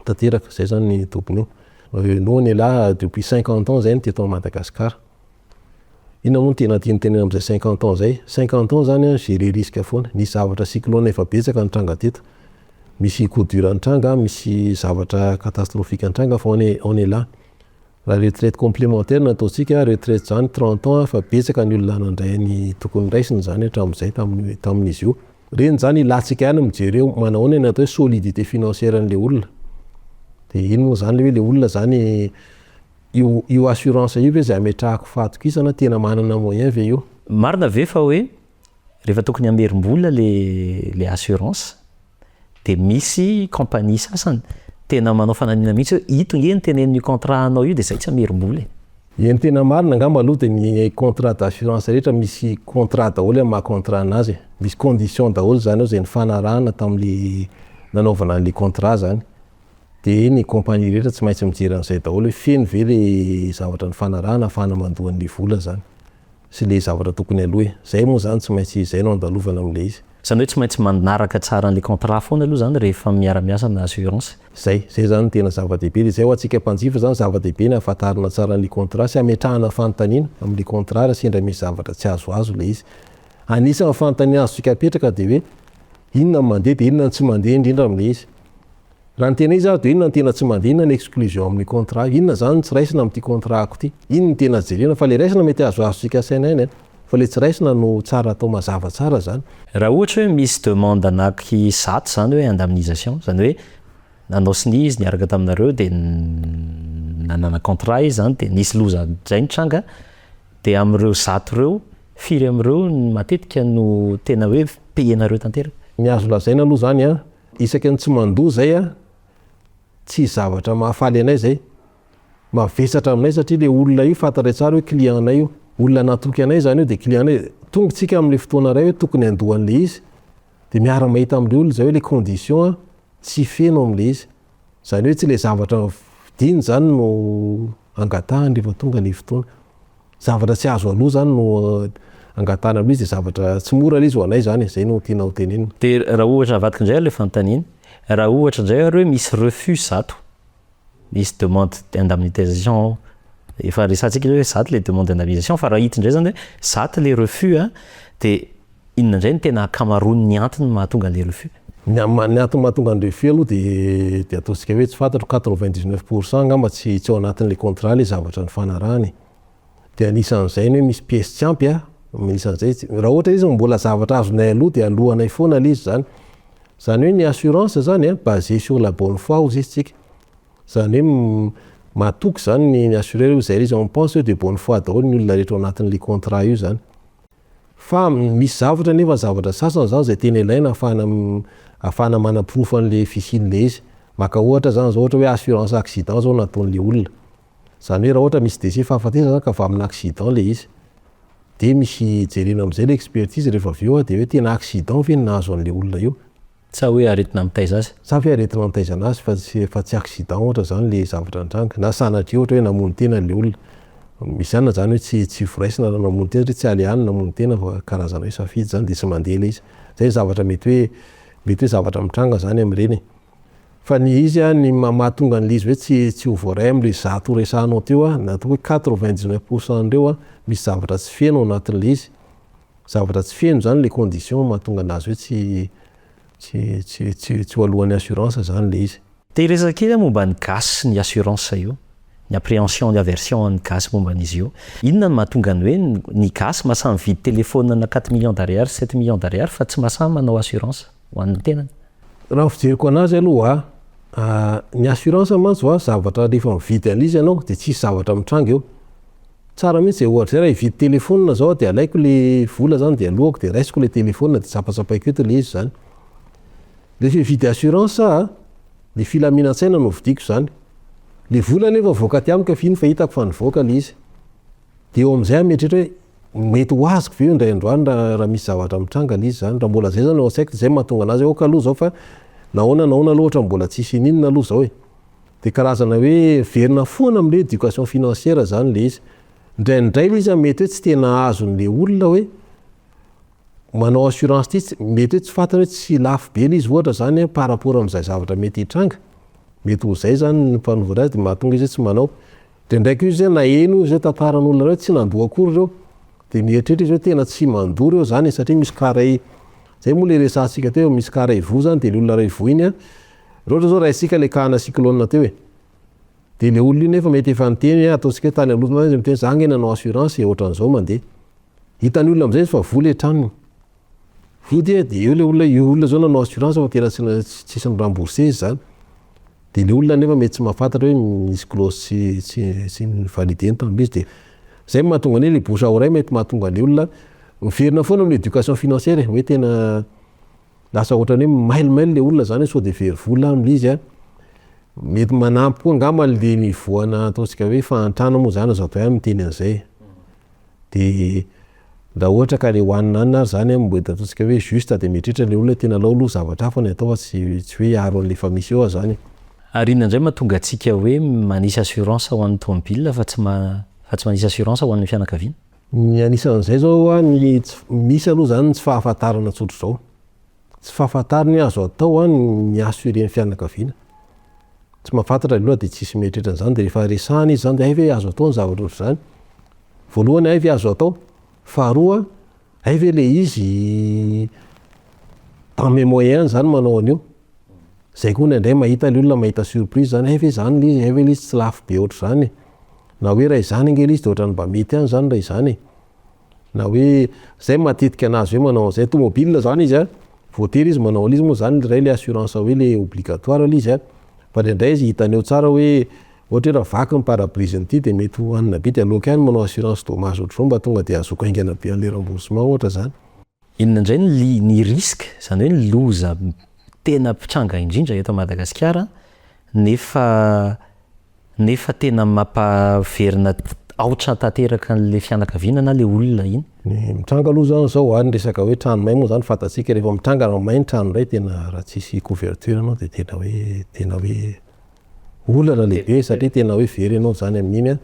tanteraka zay zany ny tompony io. Nous on est là depuis 50 ans zay ny teto Madagascar. Inona moa no tena tiany tenena am'izay 50 ans zay? 50 ans zany gérer risque foana. Nisy zavatra cyclone efa betsaka nitranga teto, misy coup dur nitranga, misy zavatra catastrophique nitranga, fa on est là. Raha retraite complémentaire nataontsika, retraite zany 30 ans fa betsaka ny olona nandray ny tokony raisiny zany hatramin'izay tamin'izy io reny zany. Ilatsika ihany mijery eo manao ahoana ny atao hoe solidité financière an'le olona, de iny moa zany le hoe le olona zany io assurance io ve zay ametrahako fahatokisana, tena manana moyen ve io? Marina ve fa hoe rehefa tokony hamerim-bola le assurance de misy compagnie sasany tena manao fanamina mihitsy hoe ito nge ny tenenin'io contrat anao io de zay tsy hamerim-bola e? Eny, tena marina angamba aloha de ny contrat d'assurance rehetra misy contrat daholo amin'ny maha contrat anazy, misy condition daholo zany ao zay nifanarahana tamin'le nanaovana an'le contrat zany, de ny compagnie rehetra tsy maintsy mijery an'izay daholo hoe feno ve le zavatra nifanarahana ahafahana mandoa an'le vola zany sy le zavatra tokony aloha e. Zay moa zany tsy maintsy zay no andalovana am'le izy. Zany hoe tsy maintsy manaraka tsara an'le contrat foana aloha zany rehefa miara-miasa na assurance? Zay zany tena zava-dehibe, de zay ho antsika mpanjifa zany zava-dehibe ny ahafantarana tsara an'le contrat sy ametrahana fanontaniana am'le contrat raha sendra misy zavatra tsy azoazo le izy. Anisan'ny fanontaniana azontsika apetraka de hoe inona ny mandeha de inona ny tsy mandeha indrindra am'le izy. Raha ny tena izy aho de inona ny tena tsy mandeha, inona ny exclusion amin'ny contrat, inona zany tsy raisina amin'ity contrat-ko ty, iny ny tena jerena, fa le raisina mety azoazontsika saina ihany fa le tsy raisina no tsara atao mazava tsara zany. Raha ohatra hoe misy demande anaky 100 zany hoe indemnisation, zany hoe nanao signé izy niaraka taminareo de Nanana contrat izy zany de nisy loza zay nitranga, de am'ireo 100 ireo, firy am'ireo matetika no tena hoe payenareo tanteraka? Ny azo lazaina aloha zany a, isaky ny tsy mandoa zay a, tsy zavatra mahafaly anay zay, mavesatra aminay satria le olona io fantatray tsara hoe client-nay io, olona natoky anay zany io de client-nay, tonga tsika am'le fotoana ray hoe tokony handoa an'le izy, de miara-mahita am'le olona zay hoe le condition a tsy feno am'le izy, zany hoe tsy le zavatra vidiny zany no angatahany rehefa tonga le fotoana, zavatra tsy azo aloha zany no angatahana amin'izy, de zavatra tsy mora le izy ho anay zany, zay no tiana ho tenenina. De raha ohatra avadika indray ary le fanontaniana, raha ohatra indray ary hoe misy refus 100, misy demande d'indemnisation, efa resahantsika hoe 100 le demande d'indemnisation, fa raha hita indray zany hoe 100 le refus a, de inona indray no tena ankamaroan'ny antony mahatonga an'le refus? Ny antony mahatonga ny refus aloha de ataontsika hoe tsy fantatro, 99% angamba tsy ao anatin'le contrat le zavatra nifanarahany, de anisan'izay ny hoe misy pièce tsy ampy a, anisan'izay raha ohatra izy mbola zavatra azonay aloha de alohanay foana le izy zany, zany hoe ny assurance zany a basé sur la bonne foi hozy izy tsika, zany hoe matoky zany ny assureur zay izy, on pense hoe de bonne foi daholo ny olona rehetra ao anatin'le contrat io zany, fa misy zavatra nefa zavatra sasany zany zay tena ilaina ahafahana manaporofo an'le fisian'le izy. Maka ohatra zany zao, ohatra hoe assurance accident zao nataon'le olona, zany hoe raha ohatra misy décès fahafatesana zany ka avy amina accident le izy, de misy jerena am'izay le expertise rehefa avy eo a, de hoe tena accident ve no nahazo an'le olona io, Sa hoe aretina mitaiza azy? Sa ve aretina mitaiza anazy fa tsy accident ohatra zany le zavatra nitranga, na sanatria ohatra hoe namono tena le olona, misy ihany zany hoe tsy voraisina raha namono tena satria tsy alehany namono tena fa karazana hoe safidy zany de tsy mandeha le izy, zay zavatra mety hoe zavatra mitranga zany am'ireny. Fa ny izy a, ny mahatonga an'le izy hoe tsy ho voaray am'le 100 resahanao teo a, na atao hoe 99% andreo a, misy zavatra tsy feno ao anatin'le izy, zavatra tsy feno zany le condition mahatonga anazy hoe tsy ho alohan'ny assurance zany le izy. Te hiresaka kely momba ny gasy sy ny assurance io, ny appréhension, ny aversion ny gasy momba an'izy io. Inona no mahatonga ny hoe ny gasy mahasahy mividy téléphone na 4 millions d'ariary, 7 millions d'ariary fa tsy mahasahy manao assurance ho an'ny tenany? Raha fijeriko anazy aloha a, ny assurance mantsy a zavatra rehefa mividy an'izy ianao de tsisy zavatra mitranga eo. Tsara mihitsy zay ohatra zay, raha hividy téléphone zao de alaiko le vola zany de alohako de raisiko le téléphone de tsapatsapaiko eto le izy zany. Rehefa hividy assurance a, le filaminan-tsaina no vidiko zany. Le vola nefa mivoaka aty amiko fa iny fa hitako fa nivoaka le izy. De eo am'izay aho mieritreritra hoe mety ho azoko ve io indray androany raha misy zavatra mitranga le izy zany, raha mbola zay zany ao an-tsaiko de zay mahatonga anazy hoe aoka aloha zao fa nahoana nahoana aloha ohatra mbola tsisy ininona aloha zao e. De karazana hoe verina foana am'le éducation financière zany le izy. Indraindray le izy mety hoe tsy tena azon'le olona hoe manao assurance ty, mety hoe tsy fantany hoe tsy lafo be le izy ohatra zany par rapport am'izay zavatra mety hitranga, mety ho zay zany ny mpanovana azy de mahatonga izy hoe tsy manao. Indraindray koa izy naheno zay tantaran'olona reo tsy nandoa akory reo, de mieritreritra izy hoe tena tsy mandoa reo zany satria misy cas ray zay moa le resahantsika teo, misy cas ray voa zany de le olona ray voa iny a, raha ohatra zao raisika le cas ana cyclone teo e, de le olona io nefa mety efa niteny hoe ataontsika hoe tany aloha izy miteny za nge nanao assurance ohatran'izao mandeha, hitan'ny olona am'izay izy fa voa le tranony, voa dia de eo le olona, io olona zao nanao assurance fa tena tsisy ni-rembourser izy zany, de le olona nefa mety tsy mahafantatra hoe misy clause tsy ni-validé tamin'izy, de zay mahatonga ny hoe le bouche à oreille mety mahatonga le olona miverina foana amin'ny éducation financière e, hoe tena lasa ohatrany hoe mailomailo le olona zany hoe sao de very vola am'le izy a, mety manampy koa angamba le niveau-na ataontsika hoe fahantrana moa zany azo atao ihany miteny an'izay, de raha ohatra ka le hohanina hanina ary zany mety ataontsika hoe juste de mieritreritra le olona hoe tena alao aloha zavatra hafa ny atao fa tsy hoe hiaro an'le efa misy eo zany. Ary inona indray mahatonga antsika hoe manisy assurance ho an'ny tomobile fa tsy manisy assurance ho an'ny fianakaviana? Ny anisan'izay zao a, ny misy aloha zany ny tsy fahafantarana tsotra zao, tsy fahafantarana hoe azo atao a ny mi-assurer ny fianakaviana, tsy mahafantatra aloha de tsisy mieritreritra an'izany, de rehefa resahana izy zany de hay ve azo atao ny zavatra ohatr'izany, voalohany hay ve azo atao, faharoa hay ve le izy dans mes moyens zany manao an'io, zay koa indraindray mahita le olona mahita surprise zany, hay ve zany le izy, hay ve le izy tsy lafo be ohatr'izany, na hoe raha izany ange le izy de ohatrany mba mety ihany zany raha izany e, na hoe zay matetika anazy hoe manao an'izay tomobile zany izy a, voatery izy manao an'izy moa zany ray le assurance hoe le obligatoire le izy a, fa indraindray izy hitany eo tsara hoe Ohatra hoe raha vaky ny pare-brise n'ity de mety ho hanina be de aleoko ihany manao assurance dommage ohatr'izao mba tonga de ahazoako haingana be an'le remboursement ohatra zany. Inona indray ny li- ny risque, zany hoe ny loza tena mpitranga indrindra eto Madagasikara nefa tena mampaverina aotra tanteraka an'le fianakaviana na le olona iny? Ny mitranga aloha zany zao a, ny resaka hoe trano may moa zany fantatsika, rehefa mitranga raha may ny trano iray, tena raha tsisy couverture anao de tena hoe olana lehibe satria tena hoe very ianao zany amin'iny a.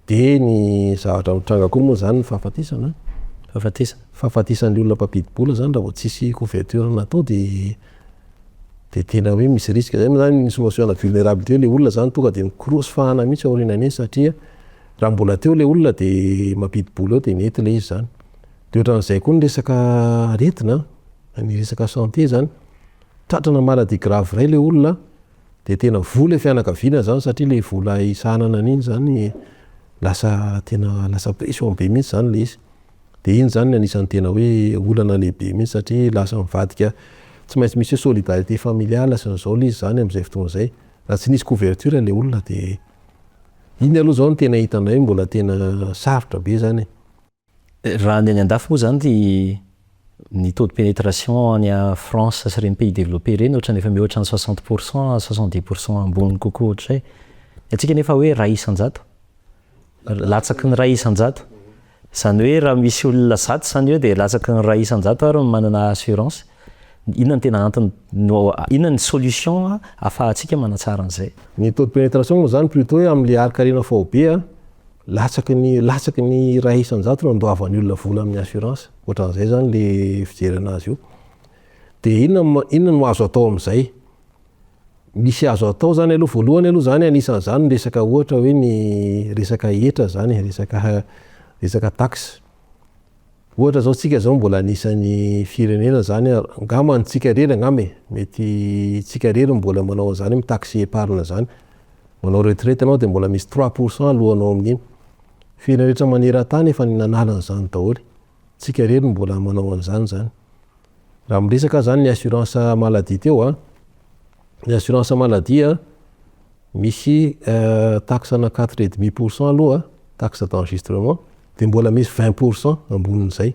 De ny zavatra mitranga koa moa zany ny fahafatesana. Fahafatesana. Fahafatesan'le olona mpampidi-bola zany raha vao tsisy couverture natao de tena hoe misy risque zay moa zany. Misy notion na vulnérabilité le olona zany, tonga de mikorosy fahana mihitsy aorianan'iny satria raha mbola teo le olona de mampidi-bola eo de mety le izy zany. De ohatran'izay koa ny resaka aretina, ny resaka santé zany, tratrana maladie grave ray le olona de tena voa le fianakaviana zany satria le vola isahanana an'iny zany lasa tena lasa pression be mihitsy zany le izy. De iny zany anisan'ny tena hoe olana lehibe mihitsy satria lasa mivadika tsy maintsy misy hoe solidarité familiale sy n'izao le izy zany am'izay fotoana zay raha tsy nisy couverture le olona. De iny aloha zao no tena hitanay mbola tena sarotra be zany. Raha ny any andafy moa zany ny taux de pénétration any a France sy reny pays développé reny ohatrany efa mihoatra ny 60 %, 70 % ambony kokoa ohatr'izay. Antsika nefa hoe 1%, latsaky ny 1%, zany hoe raha misy olona 100 zany eo de latsaky ny 1% ary manana assurance. Inona no tena antony no inona ny solution ahafahantsika manatsara an'izay? Ny taux de pénétration moa zany plutôt hoe am'le harikarena faobe a, latsaky ny 1% no andoavan'ny olona vola amin'ny assurance, ohatran'izay zany le fijery anazy io. De inona no azo atao am'izay? Misy azo atao zany aloha. Voalohany aloha zany, anisan'izany ny resaka ohatra hoe ny resaka hetra zany, resaka taxe ohatra zao. Tsika zao mbola anisan'ny firenena zany angamba tsika rery angamba e, mety tsika rery mbola manao an'zany hoe mitaxe épargne zany. Manao retraite anao de mbola misy 3 % alohanao amin'iny. Firenena rehetra maneran-tany efa nanala an'izany daholo, tsika rery mbola manao an'izany zany. Raha miresaka zany ny assurance maladie teo a, ny assurance maladie a misy taxe na 4,5 % aloha, taxe d'enregistrement, de mbola misy 20 % ambonin'izay.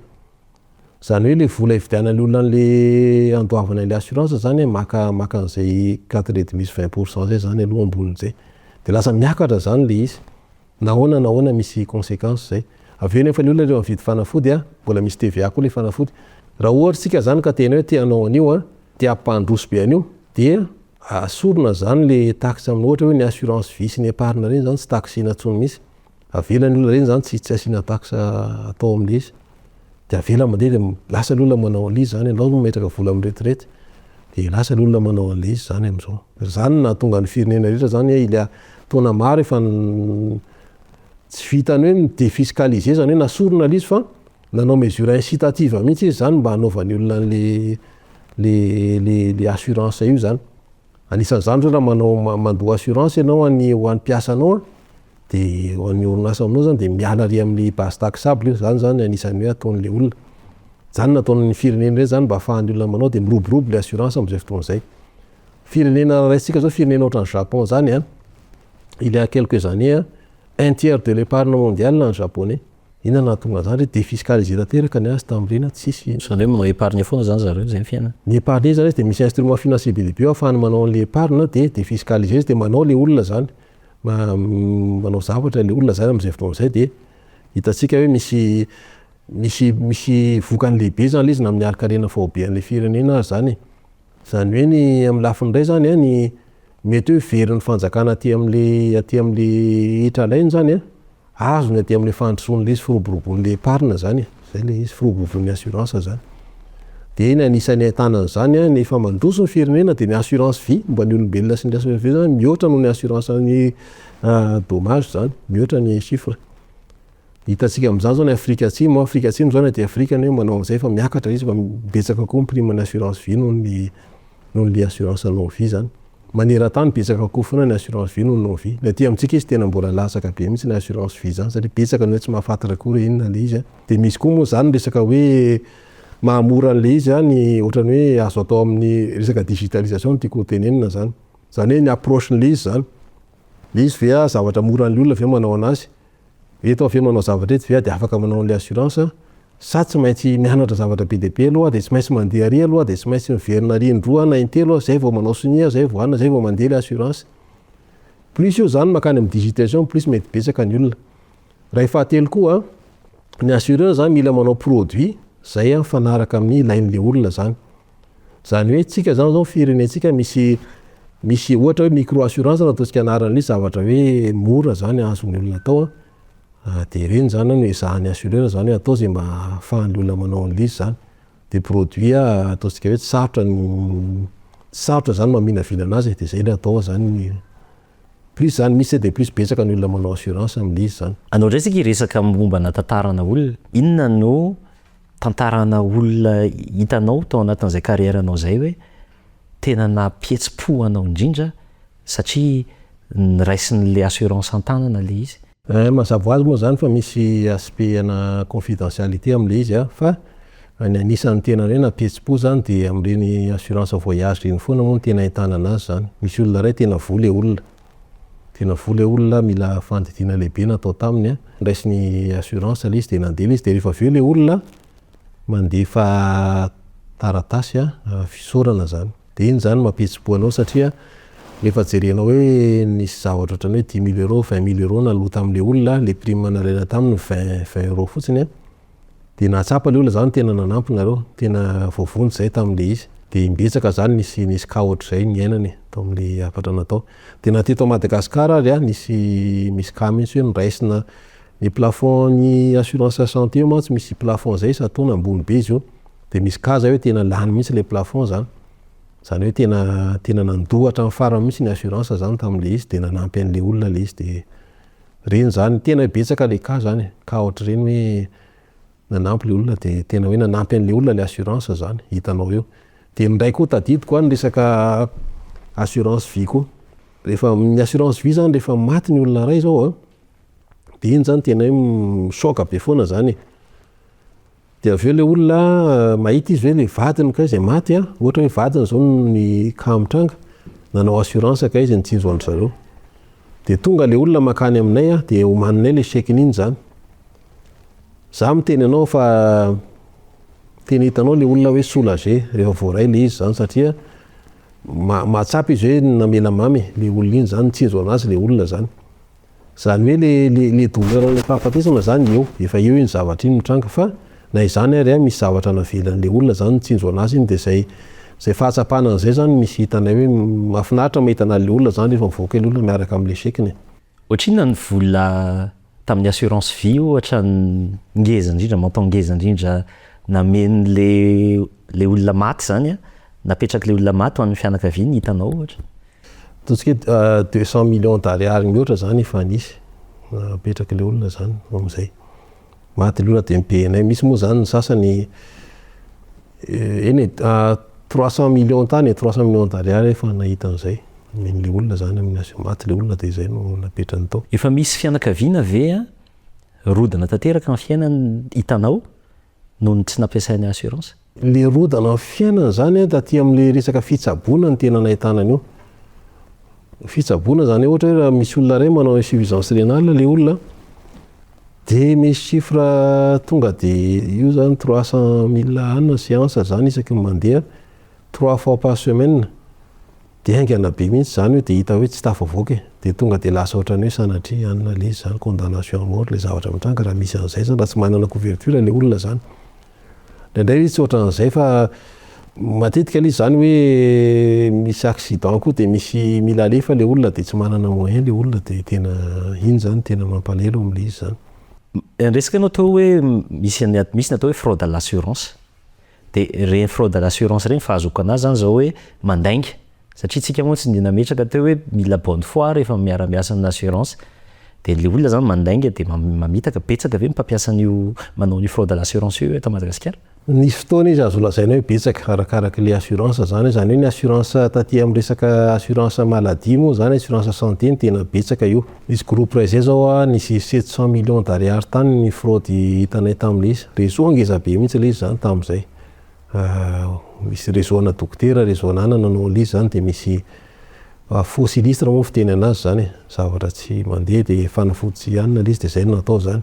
Zany hoe le vola ividianan'ny olona an'le andoavana le assurance zany maka an'izay 4,5 sy 20 % zay zany aloha ambonin'izay, de lasa miakatra zany le izy. Nahoana nahoana misy conséquence zay avy eo nefa ny olona rehefa mividy fanafody a, mbola misy TVA koa le fanafody. Raha ohatra tsika zany ka tena hoe te hanao an'io a, te hampandroso be an'io, dia asorona zany le taxe amin'ny ohatra hoe ny assurance vie sy ny épargne reny zany, tsy taxena intsony mihitsy, avela ny olona reny zany, tsy asiana taxe atao amin'le izy, de avela mandeha, de lasa ny olona manao an'le izy zany. Alao mametraka vola amin'ny retraite de lasa ny olona manao an'le izy zany am'izao. Zany no nahatonga ny firenena rehetra zany il y a taona maro efa tsy vitany hoe mi-défiscaliser zany hoe nasorona le izy, fa nanao mesure incitative mihitsy izy zany mba hanaovan'ny olona an'le le assurance io zany. Anisan'izany zao raha manao mandoa assurance ianao any ho an'ny mpiasanao a, de ho an'ny orinasa aminao zany, de miala ary amin'ny base taxable io zany anisan'ny hoe ataon'le olona zany, nataon'ny firenena reny zany mba ahafahan'ny olona manao, de miroborobo le assurance am'izay fotoana zay. Firenena raisitsika zao, firenena ohatran'ny Japon zany a, il y a quelques années a, un tiers de l'épargne mondiale ny japonais. Inona nahatonga an'zany? Hoe défiscalisé tanteraka ny azy tamin'ireny, tsisy. Zany hoe manao épargne foana zany zareo, zay ny fiainana. Ny épargne zany izy de misy instrument financier be dia be ahafahany manao an'le épargne, de défiscalisé izy, de manao le olona zany, manao zavatra le olona zany am'izay fotoana zay. De hitantsika hoe misy vokany lehibe zany le izy na amin'ny harikarena faobe an'le firenena azy zany. Zany hoe ny amin'ny lafiny iray zany a, ny mety hoe verin'ny fanjakana aty am'le hetra alainy zany a, azony aty am'le fandrosoan'le izy, firoborobon'le épargne zany zay le izy, firoborobon'ny assurance zany. De ny anisan'ny ahitana an'izany a, nefa mandroso ny firenena, de ny assurance vie momba ny olombelona sy ny assurance vie zany mihoatra noho ny assurance ny dommage zany, mihoatra ny chiffre hitantsika am'izany zao. Ny Afrika Atsimo, Afrika Atsimo zao ny aty Afrika ny hoe manao an'izay fa miakatra izy, fa betsaka koa ny prime ny assurance vie noho ny assurance non vie zany. Maneran-tany betsaka koa foana ny assurance vie noho ny non vie. Ny aty amintsika izy tena mbola latsaka be mihitsy ny assurance vie zany satria betsaka ny hoe tsy mahafantatra akory hoe inona le izy a. De misy koa moa zany resaka hoe mahamora an'le izy a, ny ohatrany hoe azo atao amin'ny resaka digitalisation no tiako ho tenenina zany hoe ny approche n'le izy zany. Le izy ve a zavatra mora an'le olona ve manao anazy? Eto aho ve manao zavatra eto ve de afaka manao an'le assurance sa tsy maintsy mianatra zavatra be dia be aloha de tsy maintsy mandeha ary aloha de tsy maintsy miverina ary indroa na intelo aho zay vao manao sonia, zay vao anona, zay vao mandeha le assurance. Plus io zany mankany amin'ny digitisation, plus mety betsaka ny olona. Ray fahatelo koa, ny assureur zany mila manao produit zay mifanaraka amin'ny ilain'le olona zany. Zany hoe tsika zany zao firenentsika misy misy ohatra hoe micro assurance no ataontsika anaran'le zavatra hoe mora zany azon'ny olona atao a, de ireny zany no ezahan'ny assureur zany hoe atao zay mba ahafahan'ny olona manao an'le izy zany. De produit ataontsika hoe tsy sarotra ny tsy sarotra zany maminavina anazy e, de zay le atao zany, plus zany misy de plus betsaka ny olona manao assurance amin'le izy zany. Anao indray tsika hiresaka mombana tantarana olona. Inona no tantarana olona hitanao tao anatin'izay carrière-nao zay hoe tena nampihetsi-po anao indrindra satria niraisin'le assurance an-tanana le izy? Mazava ho azy moa zany fa misy aspect ana confidentialité am'le izy a, fa ny anisan'ny tena hoe nampihetsi-po zany de am'ireny assurance voyage reny foana moa no tena ahitana anazy zany. Misy olona ray tena voa le olona, tena voa le olona, mila fandidiana lehibe natao taminy a, ndraisin'ny assurance le izy de nandeha le izy, de rehefa avy eo le olona mandefa taratasy a fisaorana zany. De iny zany mampihetsi-po anao satria rehefa jerenao hoe nisy zavatra ohatran'ny hoe 10 000 euros, 20 000 euros naloa tam'le olona, le prime nalaina taminy 20 euros fotsiny a, de nahatsapa le olona zany tena nanampy nareo, tena voavonjy zay tam'le izy. De imbetsaka zany nisy cas ohatr'izay niainana e tao am'le hafatra natao. De na teto Madagasikara ary a nisy misy cas mihitsy hoe noraisina ny plafond ny assurance santé mantsy, misy plafond zay isan-taona, ambony be izy io, de misy cas zay hoe tena lany mihitsy le plafond zany. Zany hoe tena nandoa hatramin'ny farany mihitsy ny assurance zany tam'le izy, de nanampy an'le olona le izy, de reny zany tena betsaka le cas zany, cas ohatr'ireny hoe nanampy le olona, de tena hoe nanampy an'le olona le assurance zany hitanao eo. De indray koa tadidiko ny resaka assurance vie koa. Rehefa ny assurance vie zany, rehefa maty ny olona ray zao a, de iny zany tena hoe mi-choque be foana zany e. De avy eo le olona mahita izy hoe le vadiny kay zay maty a, ohatra hoe vadiny zao ny cas mitranga, nanao assurance kay izy nitsinjo an-dry zareo. De tonga le olona mankany aminay a, de omaninay le chèque-ny iny zany. Za miteny anao fa tena hitanao le olona hoe soulagé rehefa voaray le izy zany, satria mahatsapa izy hoe namela mamy le olona iny zany, nitsinjo anazy le olona zany. Zany hoe le douleur le fahafatesana zany eo, efa eo iny zavatra iny mitranga, fa na izany ary a misy zavatra navelan'le olona zany nitsinjo anazy iny, de zay fahatsapana an'izay zany misy hitanay hoe mahafinaritra mahita an'le olona zany rehefa mivoaka le olona miaraka am'le chèque-ny. Ohatrinona ny vola tamin'ny assurance vie ohatra ngeza indrindra, montant ngeza indrindra namen'le le olona maty zany a, napetrak'le olona maty ho an'ny fianakaviany hitanao ohatra? Ataontsika hoe 200 millions d'ariary mihoatra zany efa nisy napetraky le olona zany am'izay. Maty le olona de mi-paye-nay, misy moa zany ny sasany eny e, 300 millions tany e, 300 millions d'ariary efa nahita an'izay nomen'le olona zany amin'ny maty le olona de zay no napetrany tao. Efa misy fianakaviana ve a rodana tanteraka ny fiainany hitanao noho ny tsy nampiasainy assurance? Le rodana ny fiainana zany a, taty am'le resaka fitsaboana ny tena nahitana an'io. Fitsaboana zany hoe ohatra hoe raha misy olona ray manao insuffisance rénale le olona, de misy chiffre tonga de io zany 300 000 any séance zany isaky ny mandeha trois fois par semaine, de haingana be mihitsy zany hoe de hita hoe tsy tafavoaka e, de tonga de lasa ohatran'ny hoe sanatria anona le izy zany, condamnation à mort le zavatra mitranga raha misy an'izay zany, raha tsy manana couverture le olona zany. Indraindray izy tsy ohatran'izay fa matetika le izy zany hoe misy accident koa de misy mila alefa le olona, de tsy manana moyen le olona, de tena iny zany tena mampalahelo am'le izy zany. Resaka ianao teo hoe misy ny atao hoe fraude à l'assurance, de reny fraude à l'assurance reny fahazoako anazy zany zao hoe mandainga, satria tsika moa tsy nametraka teo hoe mila bonne foi rehefa miara-miasa amin'ny assurance, de le olona zany mandainga de mamitaka. Betsaka ve ny mpampiasa an'io manao an'io fraude à l'assurance io eto Madagasikara? Nisy fotoana izy azo lazaina hoe betsaka arakaraka le assurance zany, zany hoe ny assurance taty amin'ny resaka assurance maladie moa zany, assurance santé ny tena betsaka io. Nisy groupe ray zay zao a, nisy 700 millions d'ariary tany ny fraude hitanay tam'le izy. Réseau ngeza be mihitsy le izy zany tam'izay. Misy réseau ana dokotera, réseau ana anana nanao an'le izy zany, de misy Faux sinistre moa fiteny anazy zany e, zavatra tsy mandeha de fanafody tsy hanina le izy de zay no natao zany.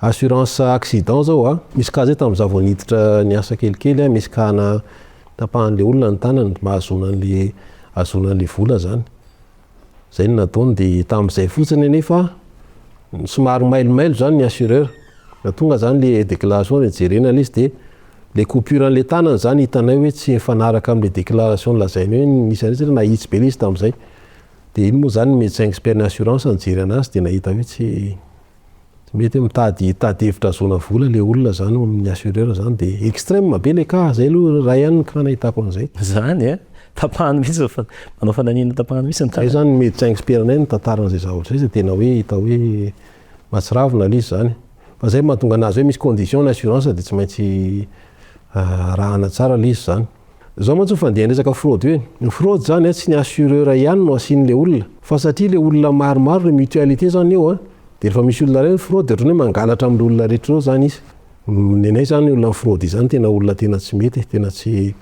Assurance accident zao a, misy cas zay tamin'izaho vao niditra niasa kelikely a, misy cas na tapahan'le olona ny tanany mba ahazoana an'le ahazoana an'le vola zany. Zay no nataony de tamin'izay fotsiny anefa somary mailomailo zany ny assureur. Raha tonga zany le déclaration de jerena le izy de le coupure an'le tanany zany hitanay hoe tsy mifanaraka am'le déclaration nolazainy hoe nisy an'io satria nahitsy be le izy tamin'izay. De iny moa zany ny médecin expert ny assurance nijery anazy de nahita hoe tsy mety hoe mitady hitady hevitra ahazoana vola le olona zany amin'ny assureur zany de extrême be le cas, zay aloha ray ihany ny cas nahitako an'izay. Zany e, tapahany mihitsy fa manao fananina tapahany mihitsy ny Zay tanana. Zany ny médecin expert anay nitantara an'izay zavatra zay, de tena hoe hita hoe mahatsiravina le izy zany. Fa zay mahatonga anazy hoe misy condition ny assurance de tsy maintsy arahana tsara le izy zany. Zao mantsy ny fandehan'ny resaka fraude io e. Ny fraude zany a, tsy ny assureur ihany no asian'le olona. Fa satria le olona maromaro, le mutualité zany eo a, de rehefa misy olona ray ny fraude de ohatran'ny hoe mangalatra amin'le olona rehetra ireo zany izy. Ny anay zany olona fraude zany tena olona tena tsy mety, tena tsy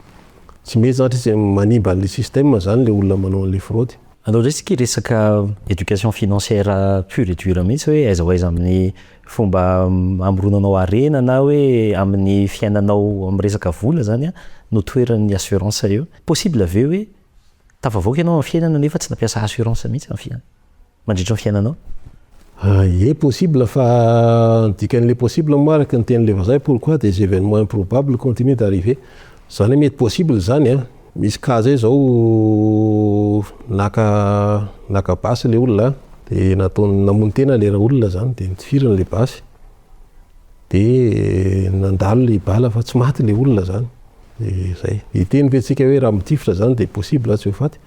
mety zany satria tsy manimba an'le système zany le olona manao an'le fraude. Andao indray isika hiresaka éducation financière pure et dure mihitsy, hoe aiza ho aiza amin'ny fomba hamoronanao harena na hoe amin'ny fiainanao amin'ny resaka vola zany a no toeran'ny assurance eo. Possible ve hoe tafavoaka ianao amin'ny fiainana nefa tsy nampiasa assurance mihitsy amin'ny fiainana mandritra ny fiainanao? Ie, possible, fa ny dikan'le possible moa, araka ny tenin'le vazaha, pourquoi des événements improbables continuent d'arriver. Zany hoe mety possible zany a. Misy cas zay zao, naka basy le olona de nataony namono tena le olona zany, de nitifiriny le basy de nandalo le bala fa tsy maty le olona zany. De zay hiteny ve tsika hoe raha mitifitra zany de possible tsy ho faty?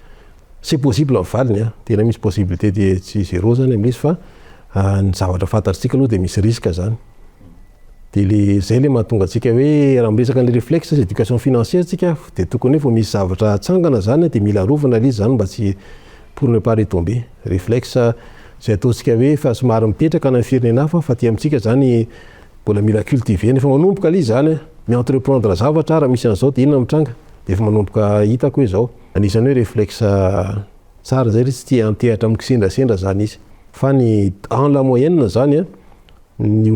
C'est possible ny valiny a, tena misy possibilité de tsy zéro zany amin'izy, fa ny zavatra fantatritsika aloha de misy risque zany. De le zay le mahatonga antsika hoe raha miresaka an'le réflexe sy éducation financière tsika, de tokony hoe vao misy zavatra atsangana zany de mila arovana le izy zany mba tsy pour ne pas retomber. Réflexe zay ataontsika hoe fa somary mipetraka na firenena hafa, fa aty amintsika zany mbola mila cultiver. Nefa manomboka le izy zany mi-entreprendre zavatra, raha misy an'izao de inona mitranga, de efa manomboka hitako hoe zao. Anisan'ny hoe réflexe tsara zay ry tsy tia antehatra amin'ny kisendrasendra zany izy. Fa ny en la moyenne zany a, ny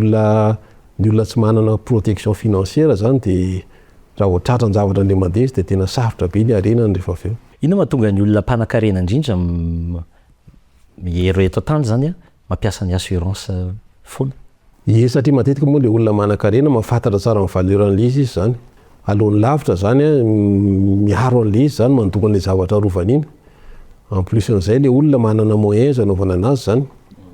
olona tsy manana protection financière zany, de raha vao tratran-javatra indray mandeha izy de tena sarotra be ny arenany rehefa avy eo. Inona mahatonga ny olona mpanankarena indrindra miero eto an-tany zany a mampiasa ny assurance foana? Ie, satria matetika moa le olona manan-karena mahafantatra tsara ny valeur an'le izy izy zany. Alohan'ny lavitra zany a, miaro an'le izy zany, mandoko an'le zavatra arovany iny. En plus an'izay, le olona manana moyen izy anaovana anazy zany,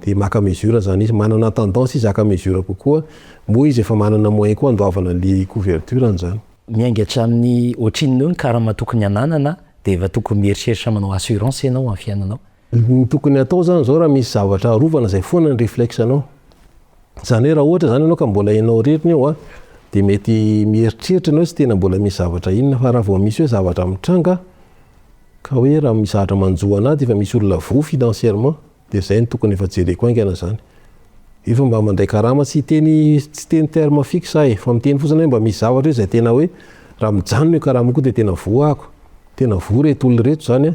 de maka mesure zany izy, manana tendance izy haka mesure kokoa, moa izy efa manana moyen koa andoavana an'le couverture zany. Miainga hatramin'ny ohatrinona eo ny karama tokony hananana de efa tokony mieritreritra manao assurance ianao amin'ny fiainanao? Ny tokony atao zany zao, raha misy zavatra arovana zay foana ny réflexe anao. Zany hoe raha ohatra zany ianao ka mbola ianao reriny eo a, de mety mieritreritra ianao hoe tsy tena mbola misy zavatra inona, fa raha vao misy hoe zavatra mitranga ka hoe raha misy zavatra manjo anahy de efa misy olona voa financièrement, de zay no tokony efa jereko haingana zany. Efa mba mandray karama, tsy teny terme fixe aho e, fa miteny fotsiny hoe mba misy zavatra hoe zay tena hoe raha mijanona io karamako io de tena voa ahako. Tena voa reto olona reto zany a,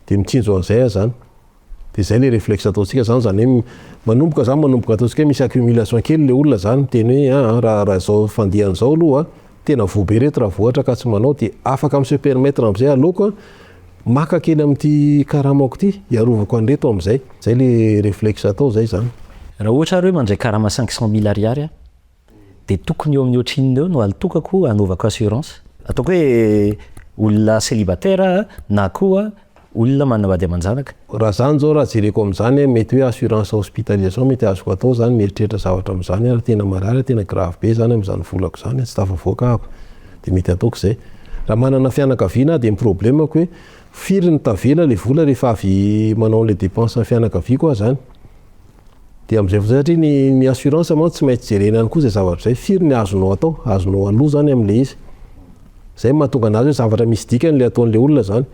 de mitsinjo an'izay aho zany. De zay le réflexe ataontsika zany, zany hoe manomboka zany, manomboka ataontsika hoe misy accumulation kely le olona zany, miteny hoe raha zao fandehan'izao aloha, tena voa be reto raha vao ohatra ka tsy manao, de afaka mi-se permettre am'izay aleoko maka kely amin'ity karamako ity hiarovako an'ireto am'izay. Zay le réflexe atao zay zany. Raha ohatra ary hoe mandray karama 500 000 ariary a, de tokony eo amin'ny ohatrinona eo no alitokako anaovako assurance? Ataoko hoe olona célibataire na koa olona manambady aman-janaka. Raha zany zao, raha jereko am'izany, mety hoe assurance hospitalisation mety azoko atao zany, mieritreritra zavatra am'izany, raha tena marary, tena grave be zany am'izany volako zany, tsy tafavoaka ahako, de mety ataoko zay. Raha manana fianakaviana de ny problemako hoe firy ny tavela le vola rehefa avy manao an'le dépense ny fianakaviako aho zany. De am'izay fotoana, satria ny assurance mantsy tsy maintsy jerena ihany koa zay zavatra zay, firy ny azonao atao, azonao aloha zany am'le izy. Zay mahatonga anazy hoe zavatra misy dikany le ataon'le olona zany.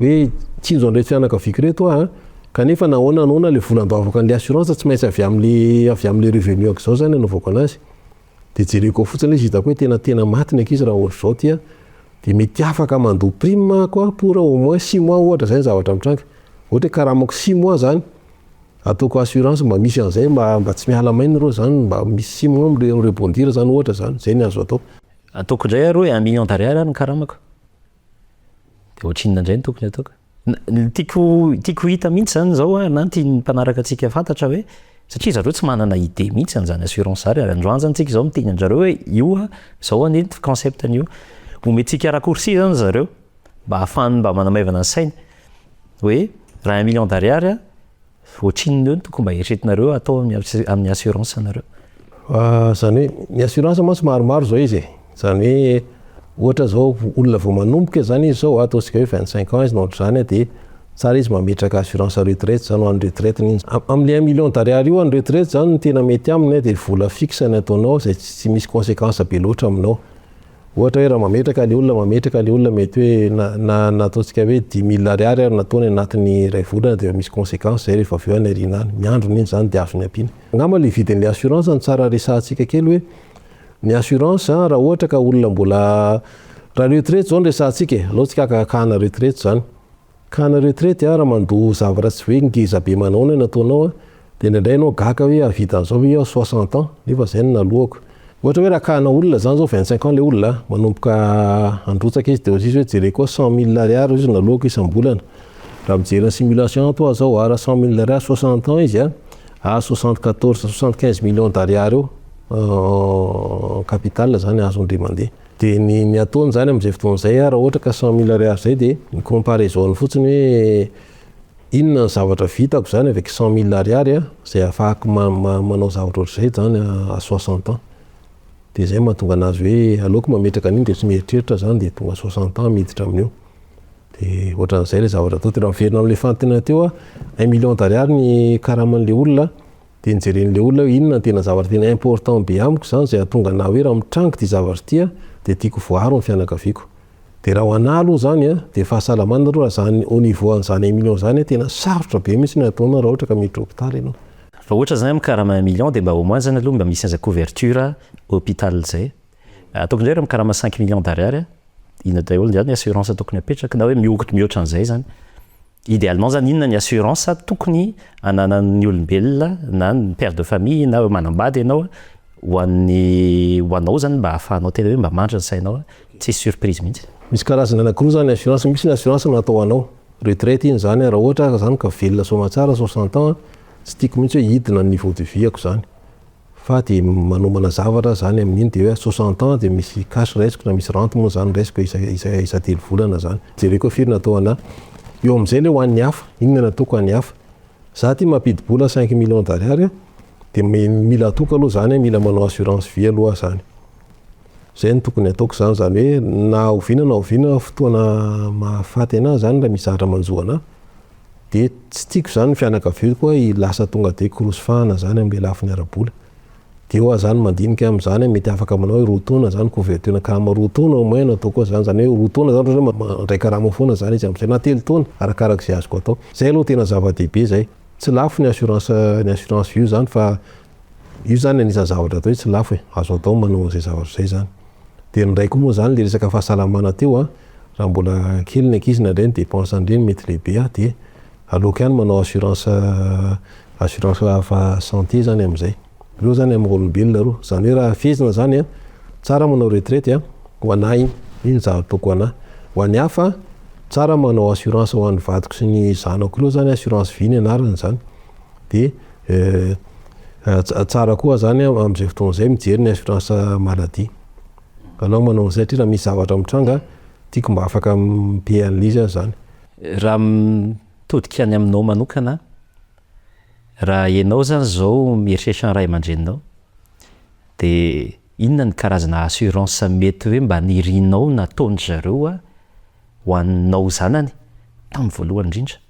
Hoe tsinjo an'ireto fianakaviako reto aho, kanefa nahoana nahoana le vola andoavako an'le assurance tsy maintsy avy am'le revenu ako zao zany anaovako anazy. De jereko ao fotsiny izy, hitako hoe tena maty ny ankizy raha ohatr'izao ty a, de mety afaka mandoa prime koa pour au moins 6 mois ohatra zay ny zavatra mitranga. Ohatra hoe karamako 6 mois zany ataoko assurance, mba misy an'izay, mba tsy miala maina reo zany, mba misy 6 mois mi-rebondir zany ohatra zany, zay ny azo atao. Ataoko indray ary hoe 1 million d'ariary ny karamako, de ohatrinona indray no tokony ataoko? Tiako hita mihitsy zany zao a, na tian'ny mpanaraka antsika fantatra hoe, satria zareo tsy manana idée mihitsy an'zany assurance zany, ary androany zany tsika zao miteny anjareo hoe io a zao anie concept an'io, omentsika raccourci zany zareo mba ahafahany mba manamaivana ny sainy hoe raha 1 million d'ariary a, ohatrinona eo no tokony mba eritreretinareo atao amin'ny assurance anareo? Zany hoe ny assurance mantsy maromaro zao izy e. Zany hoe ohatra zao olona vao manomboka zany izy zao, ataontsika hoe 25 ans izy na ohatr'izany, de tsara izy mametraka assurance retraite zany ho an'ny retraite iny. Am'le 1 million d'ariary io, any retraite zany no tena mety aminy, de vola fixe ny ataonao zay tsy misy conséquence be loatra aminao. Ohatra hoe raha mametraka le olona, mametraka le olona, mety hoe na ataontsika hoe 10 000 ariary ary nataony anatin'ny iray volana, de misy conséquence zay rehefa avy eo any aoriana any miandrona iny zany, de azony ampiana. Angamba le vidin'le assurance no tsara resahantsika kely, hoe ny assurance, raha ohatra ka olona mbola, raha retraite zao no resahantsika e, aleo tsika akakahana retraite zany, kana retraite a, raha mandoa zavatra tsy hoe ngeza be manao ny nataonao a, de indraindray anao gaga hoe ahavita an'izao hoe aho 60 ans, nefa zay no nalohako. Ohatra hoe raha kahana olona zany zao, 25 ans le olona manomboka androtsaka izy, de ozy izy hoe jereko koa 100 000 ariary izy nalohako isam-bolana. Raha mijery ny simulation toa zao a, raha 100 000 ariary 60 ans izy a, 74, 75 millions d'ariary eo capital zany azondre mandeha. De ny ataony zany am'izay fotoana zay a, raha ohatra ka 100 000 ariary zay, de ny comparaison fotsiny hoe inona ny zavatra vitako zany avec 100 000 ariary a, zay ahafahako manao zavatra ohatr'izay zany à 60 ans. De zay mahatonga anazy hoe aleoko mametraka an'iny, de tsy mieritreritra zany, de tonga 60 ans miditra amin'io, de ohatran'izay le zavatra atao. De raha miverina am'le fanontaniana teo a, 1 million d'ariary ny karaman'le olona, de nijeren'le olona hoe inona ny tena zavatra tena important be amiko zany, zay ahatonga ana hoe raha mitrango ty zavatra ty a, de tiako voaro ny fianakaviako. De raha ho anahy aloha zany a, de fahasalamana aloha zany. Au niveau an'zany 1 million zany a, tena sarotra be mihitsy ny ataonao raha ohatra ka miditra hôpitaly ianao. Raha ohatra zany mikarama 1 million, de mba au moins zany aloha mba misy an'izay couverture hôpital zay. Ataoko indray raha mikarama 5 millions d'ariary, inona daholo zany assurance tokony apetraka, na hoe mihoatra an'izay zany idéalement zany, inona ny assurance tokony ananan'ny olombelona na ny père de famille na manambady ianao hoan'ny ho anao zany, mba ahafahanao tena hoe mba mandry ny sainao, tsisy surprise mihitsy? Misy karazana anankiroa zany assurance. Misy ny assurance natao ho anao retraite iny zany, raha ohatra zany ka velona soamantsara 60 ans, tsy tiako mihitsy hoe hidina ny niveau de vie ako zany, fa de manomana zavatra zany amin'iny, de hoe 60 ans de misy cash raisiko na misy rente moa zany raisiko isa 3 volana zany, jereko hoe firy natao anahy eo am'izay. Le ho an'ny hafa, inona nataoko an'ny hafa? Za ty mampidi-bola 5 millions d'ariary, de mila atoko aloha zany, mila manao assurance vie aloha zany. Zay no tokony ataoko zany, zany hoe na oviana na oviana fotoana mahafaty anahy zany, raha misy zavatra manjo anahy, de tsy tiako zany ny fianakaviako koa lasa tonga de korosifahana zany am'le lafiny ara-bola. De eo aho zany mandinika am'zany, mety afaka manao hoe 2 taona zany couverture karama, 2 taona au moins natao koa zany, zany hoe 2 taona zany ohatra hoe mandray karama foana zany izy am'zay, na 3 taona, arakarak'izay azoko atao. Zay aloha tena zava-dehibe zay. Tsy lafo ny assurance vie zany, fa io zany anisan'ny zavatra atao hoe tsy lafo e, azo atao manao an'izay zavatra zay zany. De ny ray koa moa zany, le resaka fahasalamana teo a, raha mbola kely ny ankizy na ndray ny dépense an'ireny mety lehibe a, de aleoko ihany manao assurance fa santé zany am'izay. Reo zany amin'ny olombelona roa zany hoe raha fehezina zany a, tsara manao retraite a ho anahy iny, iny zavatra ataoko ho anahy. Ho an'ny hafa, tsara manao assurance ho an'ny vadiko sy ny zanako reo zany, assurance vie ny anarany zany. De tsara koa zany am'izay fotoana zay mijery ny assurance maladie anao manao an'izay, satria raha misy zavatra mitranga, tiako mba afaka mi-paye an'le izy aho zany. Raha mitodika any aminao manokana, raha ianao zany zao mieritreritra ny ray aman-dreninao, de inona ny karazana assurance mety hoe mba nirinao nataony zareo a ho anao zanany tamin'ny voalohany indrindra,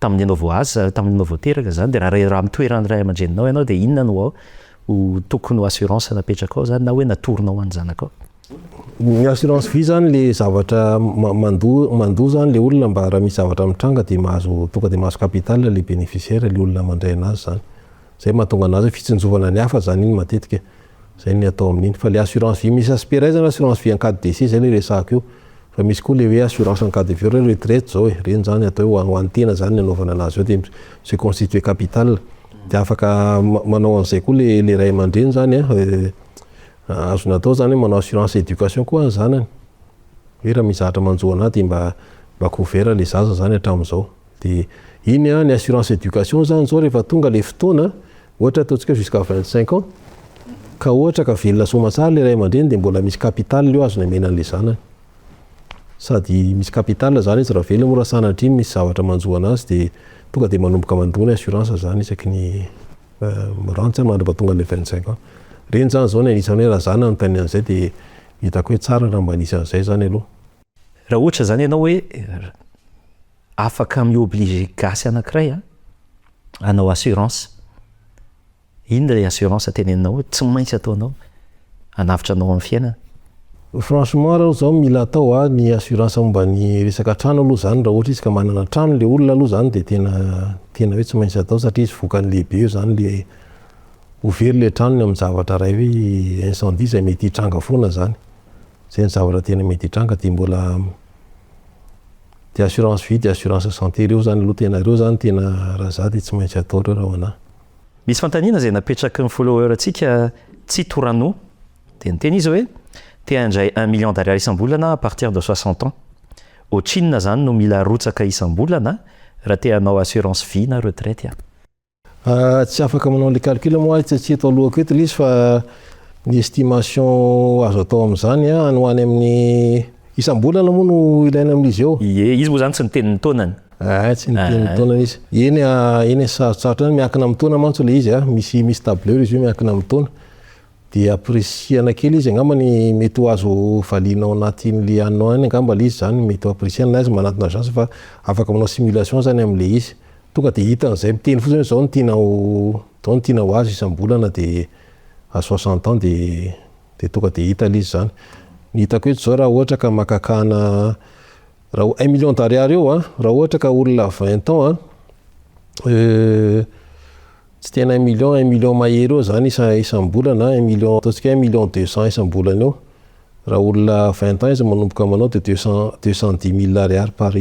tamin'ny anao vao aza, tamin'ny anao vao teraka zany? De raha mitoeran'ny ray aman-dreninao ianao, de inona no ho tokony ho assurance napetrakao zany, na hoe natoronao an'ny zanakao? Ny assurance vie zany, le zavatra mandoa zany le olona, mba raha misy zavatra mitranga de mahazo tonga, de mahazo capital le bénéficiaire, le olona mandray anazy zany. Zay mahatonga anazy hoe fitsinjovana ny hafa zany iny matetika, zay ny atao amin'iny. Fa le assurance vie misy aspect ray zany, assurance vie en cas de décès, zay le resahako io. Fa misy koa le hoe assurance en cas de vie, ohatra hoe retraite zao e, reny zany atao hoe ho an'ny tena zany ny anaovana anazy eo, de se constituer capital. De afaka manao an'izay koa le ray aman-dreny zany a, azony atao zany hoe manao assurance éducation koa ny zanany, hoe raha misy zavatra manjo anahy de mba couvert le zaza zany hatramin'izao. De iny a, ny assurance éducation zany zao, rehefa tonga le fotoana, ohatra ataontsika jusqu'à 25 ans, ka ohatra ka velona soamantsara le ray aman-dreny, de mbola misy capital io azony amena an'le zanany, sady misy capital zany izy raha velona moa. Raha sanatria misy zavatra manjo anazy, de tonga de manomboka mandoa ny assurance zany isaky ny mirantsy mandra tonga le 25 ans. Reny zany zao ny anisan'ny hoe raha zany anontany an'izay, de hitako hoe tsara raha mba anisan'izay zany aloha. Raha ohatra zany ianao hoe afaka mi-oblige gasy anankiray a hanao assurance, inona le assurance teneninao hoe tsy maintsy ataonao hanavotra anao amin'ny fiainana? Franchement raha zao mila atao a, ny assurance momba ny resaka trano aloha zany. Raha ohatra izy ka manana trano le olona aloha zany, de tena hoe tsy maintsy atao, satria izy vokany lehibe io zany, le ho very le tranony amin'ny zavatra ray hoe incendie zay mety hitranga foana zany. Zay ny zavatra tena mety hitranga. De mbola de assurance vie, de assurance santé, reo zany aloha tena, reo zany tena raha za de tsy maintsy atao reo raha ho anahy. Misy fanontaniana zay napetraky ny follower atsika tsy torano, de niteny izy hoe te handray 1 million d'ariary isam-bolana à partir de 60 ans, ohatrinona zany no mila rotsaka isam-bolana raha te hanao assurance vie na retraite a? Tsy afaka manao le calcul moa tsy eto alohako eto le izy, fa ny estimation azo atao am'izany a, any ho any amin'ny isam-bolana moa no ilaina amin'izy eo. Ie, izy moa zany tsy niteny ny taonany. Tsy niteny ny taonany izy. Eny eny, sarotsarotra any, miankina amin'ny taona mantsy le izy a, misy tableur izy io, miankina amin'ny taona. De appréciana kely izy angambany, mety ho azo valiana ao anatin'le anao any angamba le izy zany, mety ho appréciana na izy manatona agence, fa afaka manao simulation zany am'le izy. Tonga de hitan'izay, miteny fotsiny hoe zao no tiana ho azo isam-bolana de à 60 ans, de tonga de hita le izy zany. Ny hitako eto zao, raha ohatra ka makakana raha 1 million d'ariary eo a, raha ohatra ka olona 20 ans a, tsy tena 1 million, 1 million mahery eo zany isam-bolana, 1 million, ataontsika 1 million 200 isam-bolana eo. Raha olona 20 ans izy manomboka manao, de 210 000 ariary par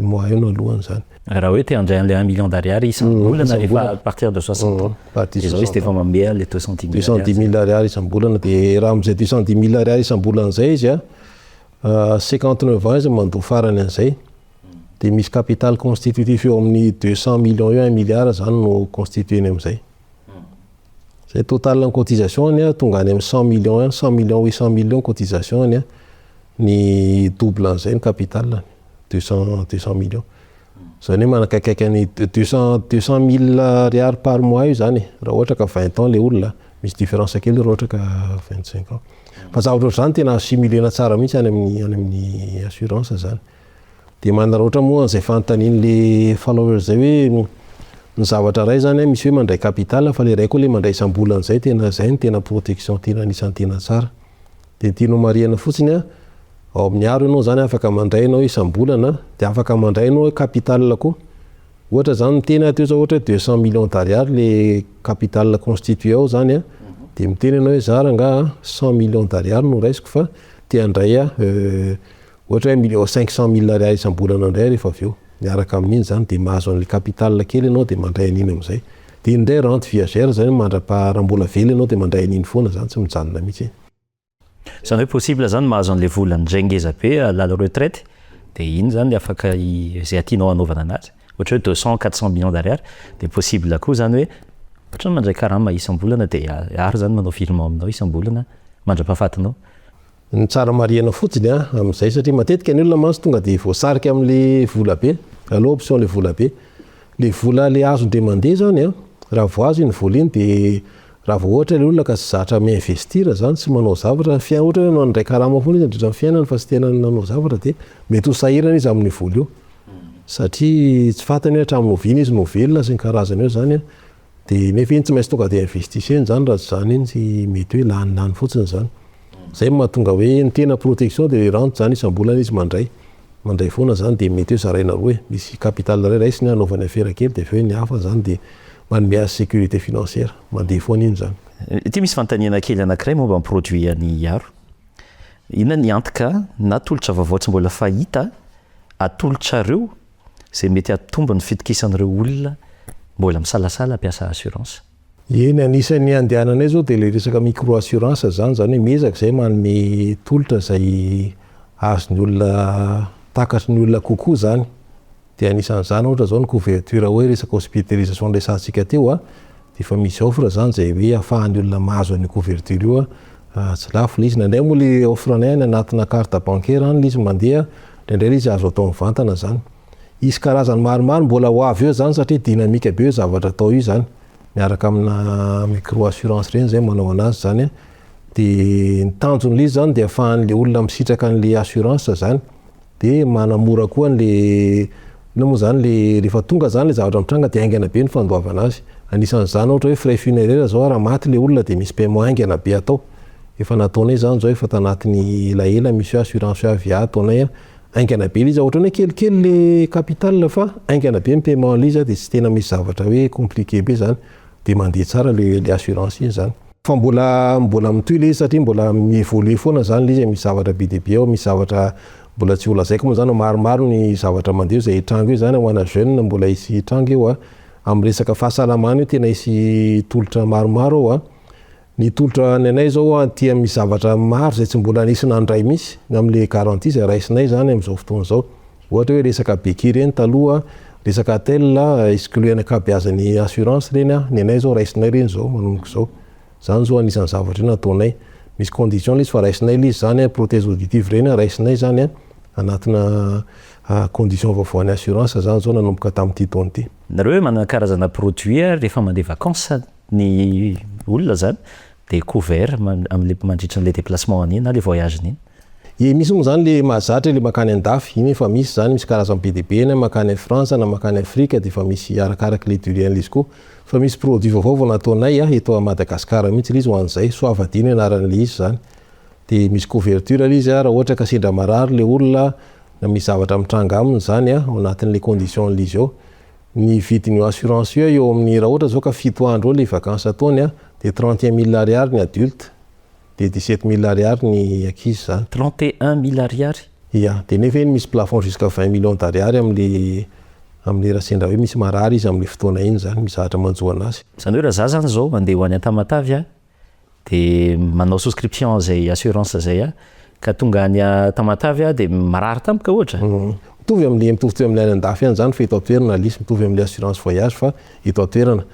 mois eo no alohany zany. Raha hoe te handray an'le 1 million d'ariary isam-bolana rehefa à partir de 60 ans, de zao izy de efa manome le 210 000. 210 000 ariary isam-bolana. De raha am'izay 210 000 ariary isam-bolana zay izy a, 59 ans izy mandoa farany an'izay, de misy capital constitutif eo amin'ny 200 millions eo, 1 milliard zany no constitueny am'izay. Zay total ny cotisation ny a, tonga any amin'ny 100 millions, 100 millions, 800 millions cotisation ny a, ny double an'izay ny capital, 200 millions zany hoe manakaikaiky ny 200 000 ariary par mois io zany, raha ohatra ka 20 ans le olona. Misy différence kely raha ohatra ka 25 ans, fa zavatra ohatr' zany tena azo simulena tsara mihitsy any amin'ny assurance zany. De manaraotra moa an'izay fanontanian'le follower zay hoe ny zavatra ray zany a, misy hoe mandray capital, fa le ray koa le mandray isam-bolan'izay, tena zay ny tena protection, tena anisan'ny tena tsara. De tianao marihana fotsiny a, ao amin'ny aro ianao zany afaka mandray anao isam-bolana, de afaka mandray anao capital koa. Ohatra zany miteny aho teo zao, ohatra hoe 200 millions d'ariary le capital constitué ao zany a, de miteny ianao hoe za rangaha 100 millions d'ariary no raisiko, fa te handray a ohatra hoe million 500 mille ariary isam-bolana indray rehefa avy eo miaraka amin'iny zany, de mahazo an'le capital kely ianao, de mandray an'iny am'izay. De indray rente viagère zany, mandrapa raha mbola vely ianao de mandray an'iny foana zany, tsy mijanona mihitsy. Zany hoe possible zany mahazo an'le vola ndray ngeza be la retraite, de iny zany afaka zay atianao anaovana anazy, ohatra hoe 200, 400 millions d'ariary. De possible koa zany hoe ohatra mandray karama isam-bolana, de ary zany manao virement aminao isam-bolana mandra-pahafatinao. Ny tsara marihana fotsiny a am'izay, satria matetika ny olona mantsy tonga de voasarika am'le vola be aloha, option le vola be, le vola le azo ndre mandeha zany a. Raha voazo iny vola iny, de raha vao ohatra le olona ka tsy zatra mi-investir zany, tsy manao zavatra fia, ohatra hoe nandray karama foana izy nandritra ny fiainany fa tsy tena nanao zavatra, de mety ho sahirana izy amin'ny vola io, satria tsy fantany hoe hatramin'ny oviana izy no velona sy ny karazany eo zany a. De nefa iny tsy maintsy tonga de investisseny zany, raha tsy zany iny tsy mety hoe lanilany fotsiny zany. Zay mahatonga hoe ny tena protection de rente zany, isam-bolana izy mandray foana zany. De mety hoe zaraina roa e, misy capital ray raisiny anaovany afera kely, de avy eo ny hafa zany de manome azy sécurité financière, mandeha foana iny zany. Ity misy fanontaniana kely anankiray momba ny produit any Aro. Inona ny antoka na tolotra vaovao tsy mbola fahita atolotrareo izay mety hampitombo ny fitokisan'ireo olona mbola misalasala hampiasa assurance? Eny, anisan'ny andehananay izao dia ilay resaka micro assurance izany, izany hoe miezaka izahay manome tolotra izay azon'ny olona, takatry ny olona kokoa izany. Dia anisan'izany ohatra izao ny couverture hoe resaka hospitalisation niresahantsika teo a, dia efa misy offre izany izay hoe ahafahan'ny olona mahazo an'io couverture io a, tsy lafo ilay izy. Indraindray moa ilay offre anay any anatina carte bancaire any ilay izy mandeha, indraindray ilay izy azo atao mivantana izany. Hisy karazany maromaro mbola ho avy eo izany satria dynamique be io zavatra atao io izany, miaraka amina micro assurance ireny izay manao anazy izany an, dia ny tanjon'ilay izy izany dia ahafahan'ilay olona misitraka an'ilay assurance izany, dia manamora koa an'ilay inona moa izany ilay rehefa tonga izany ilay zavatra mitranga dia haingana be ny fandoavana azy, anisan'izany ohatra hoe frais funéraire izao raha maty ilay olona dia misy paiement haingana be atao, efa nataonay izany izao efa tanatin'ny elaela misy hoe assurance AVA ataonay an, Haingana be ilay izy, ohatran'ny hoe kelikely le capital fa haingana be ny paiement an'ilay izy dia tsy tena misy zavatra hoe compliqué be zany, dia mandeha tsara le le assurance iny zany. Fa mbola mbola mitohy ilay izy satria mbola mi-evoluer foana zany ilay izy, misy zavatra be dia be ao, misy zavatra mbola tsy ho lazaiko moa zany, maromaro ny zavatra mandeha eo izay hitranga eo zany ho ana jeune mbola hisy hitranga eo a, amin'ny resaka fahasalamana io tena hisy tolotra maromaro ao a. Ny tolotra ny anay zao an tia misy zavatra maro izay tsy mbola nisy nandray mihitsy ny amin'le garantie izay raisinay izany amin'izao fotoana izao. Ohatra hoe resaka béquille ireny taloha, resaka atel, exclure ny ankabeazan'ny assurance ireny an, ny anay zao raisinay ireny izao manomboka izao. Izany zao anisan'ny zavatra hoe nataonay. Misy condition ilay izy fa raisinay ilay izy izany an, prothèse auditive ireny an, raisinay izany an, anatina condition vaovao an'ny assurance izany izao nanomboka tamin'ity taona ity. Nareo hoe manana karazana produit rehefa mandeha vacances Ny olona zany dia couvert amle mandritra an'le déplacement an'iny na le voyage n'iny. Ie misy moa zany le mahazatra le makany andafy, iny efa misy zany, misy karazany be dia be na makany any France na makany Afrika dia efa misy arakaraky le durée an'le izy koa. Fa misy produit vaovao vao nataonay a, eto a Madagascar mihitsy le izy ho an'izay, Soavadia no anaran'le izy zany. Dia misy couverture le izy a, raha ohatra ka sendra marary le olona na misy zavatra mitranga aminy zany a, ao anatin'le condition an'le izy ao. Ny vidin'io assurance io eo amin'ny, raha ohatra zao ka 7 andro eo le vacances ataony a, dia 31 000 ariary ny adulte, dia 17 000 ariary ny ankizy zany. 31 000 ariary? Ia, dia nefa iny misy plafond jusqu'à 20 millions d'ariary amin'le amin'le raha sendra hoe misy marary izy amin'le fotoana iny zany, misy zavatra manjo anazy. Izany hoe raha za zany zao andeha ho any Tamatave aho, Dia manao souscription izay assurance izay aho, ka tonga any Tamatave aho dia marary tampoka ohatra. Mitovy amin'ilay mitovitovy amin'ilay any an-dafy ihany izany fa eto an-toerana ilay izy, mitovy amin'ilay assurance voyage fa eto an-toerana.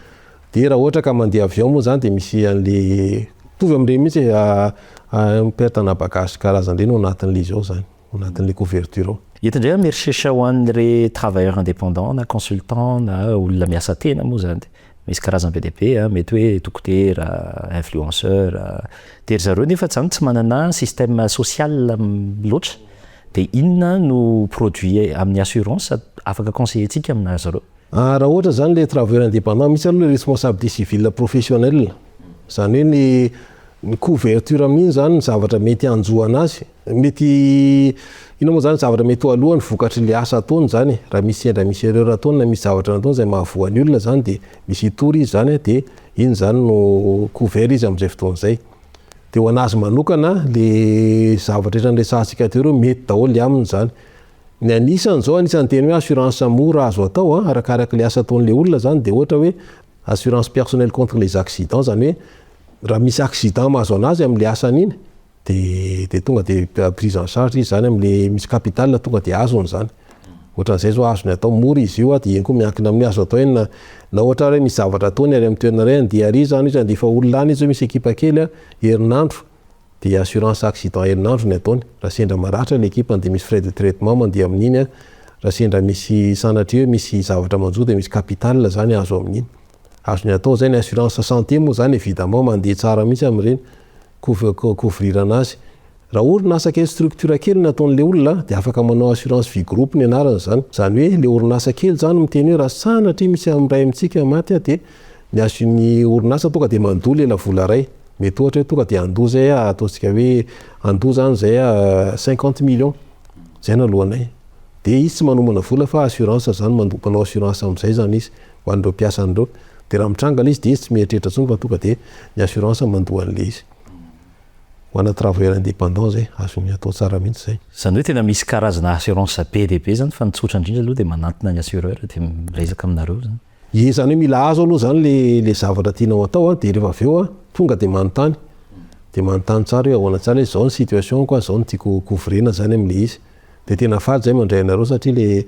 Dia raha ohatra ka mandeha avion moa izany dia misy an'ilay, mitovy amin'ireny mihitsy e, perte ana bagage karazany ireny ao anatin'ilay izy ao izany, ao anatin'ilay couverture ao. Eto indray aho mieritreritra ho an'ireo travailleur indépendant na consultant na olona miasa tena moa izany. Misy karazany be dia be an, mety hoe dokotera, influenceur, dia ry zareo nefa zany tsy manana système social loatra, dia inona no produit amin'ny assurance afaka conseiller-tsika aminà zareo? Raha ohatra zany le travailleur indépendant, misy aloha le responsabilité civile professionnelle, zany hoe ny ny couverture amin'iny zany ny zavatra mety hanjo anazy, Mety, inona moa zany zavatra mety ho aloha ny vokatr'ilay asa ataony zany e, raha misy sendra misy erreur ataony na misy zavatra nataony izay mahavoa ny olona zany dia misy hitory izy zany dia iny zany no couvert izy amin'izay fotoana izay. Dia ho an'azy manokana le zavatra rehetra niresahantsika teo ireo mety daholo le aminy zany. Ny anisany zao anisan'ny teny hoe assurance mora azo atao an, arakarak'ilay asa ataon'ilay olona zany dia ohatra hoe assurance personnelle contre les accidents zany hoe raha misy accident mahazo anazy amin'ilay asany iny De de tonga de prise en charge izy zany amle misy capital tonga de azony zany. Ohatran'izay zao azony atao mora izy io a, de iny koa miankina amin'ny azo atao eny na na ohatra ary hoe misy zavatra ataony ary amin'ny toerana iray andeha ary zany izy handefa olona any izy hoe misy ekipa kely a, herinandro, de assurance accident herinandro ny ataony. Raha sendra maratra le ekipany de misy frais de traitement mandeha amin'iny a, raha sendra misy sanatria hoe misy zavatra manjo de misy capital zany azo amin'iny. Azony atao zay ny assurance santé moa zany évidemment mandeha tsara mihitsy amin'ireny. Couvrir anazy. Raha orinasa kely structure kely no ataon'ilay olona dia afaka manao assurance vie groupe ny anarany izany. Izany hoe ilay orinasa kely izany miteny hoe raha sanatria misy iray amintsika maty dia ny assu ny orinasa tonga dia mandoa ilay vola iray. Mety ohatra hoe tonga dia handoa izay ataontsika hoe handoa izany izay 50 millions. Izay no alohanay. Dia izy tsy manomana vola fa assurance izany mandoa mpanao assurance amin'izay izany izy ho an'ireo mpiasany ireo. Dia raha mitranga ilay izy dia izy tsy mieritreritra intsony fa tonga dia ny assurance mandoa an'ilay izy. Ho ana travailleur indépendant zay, azony atao tsara mihitsy zay. Zany hoe tena misy karazana assurance be dia be zany, fa ny tsotra indrindra aloha dia manantona ny assureur dia miresaka aminareo zany. Ie, zany hoe mila azo aloha zany le zavatra tianao atao a, dia rehefa avy eo a, tonga dia manontany. Dia manontany tsara hoe ahoana tsara hoe zao ny situation-ko a, zao no tiako couvrir-na zany amin'le izy. Dia tena faly zay mandray anareo satria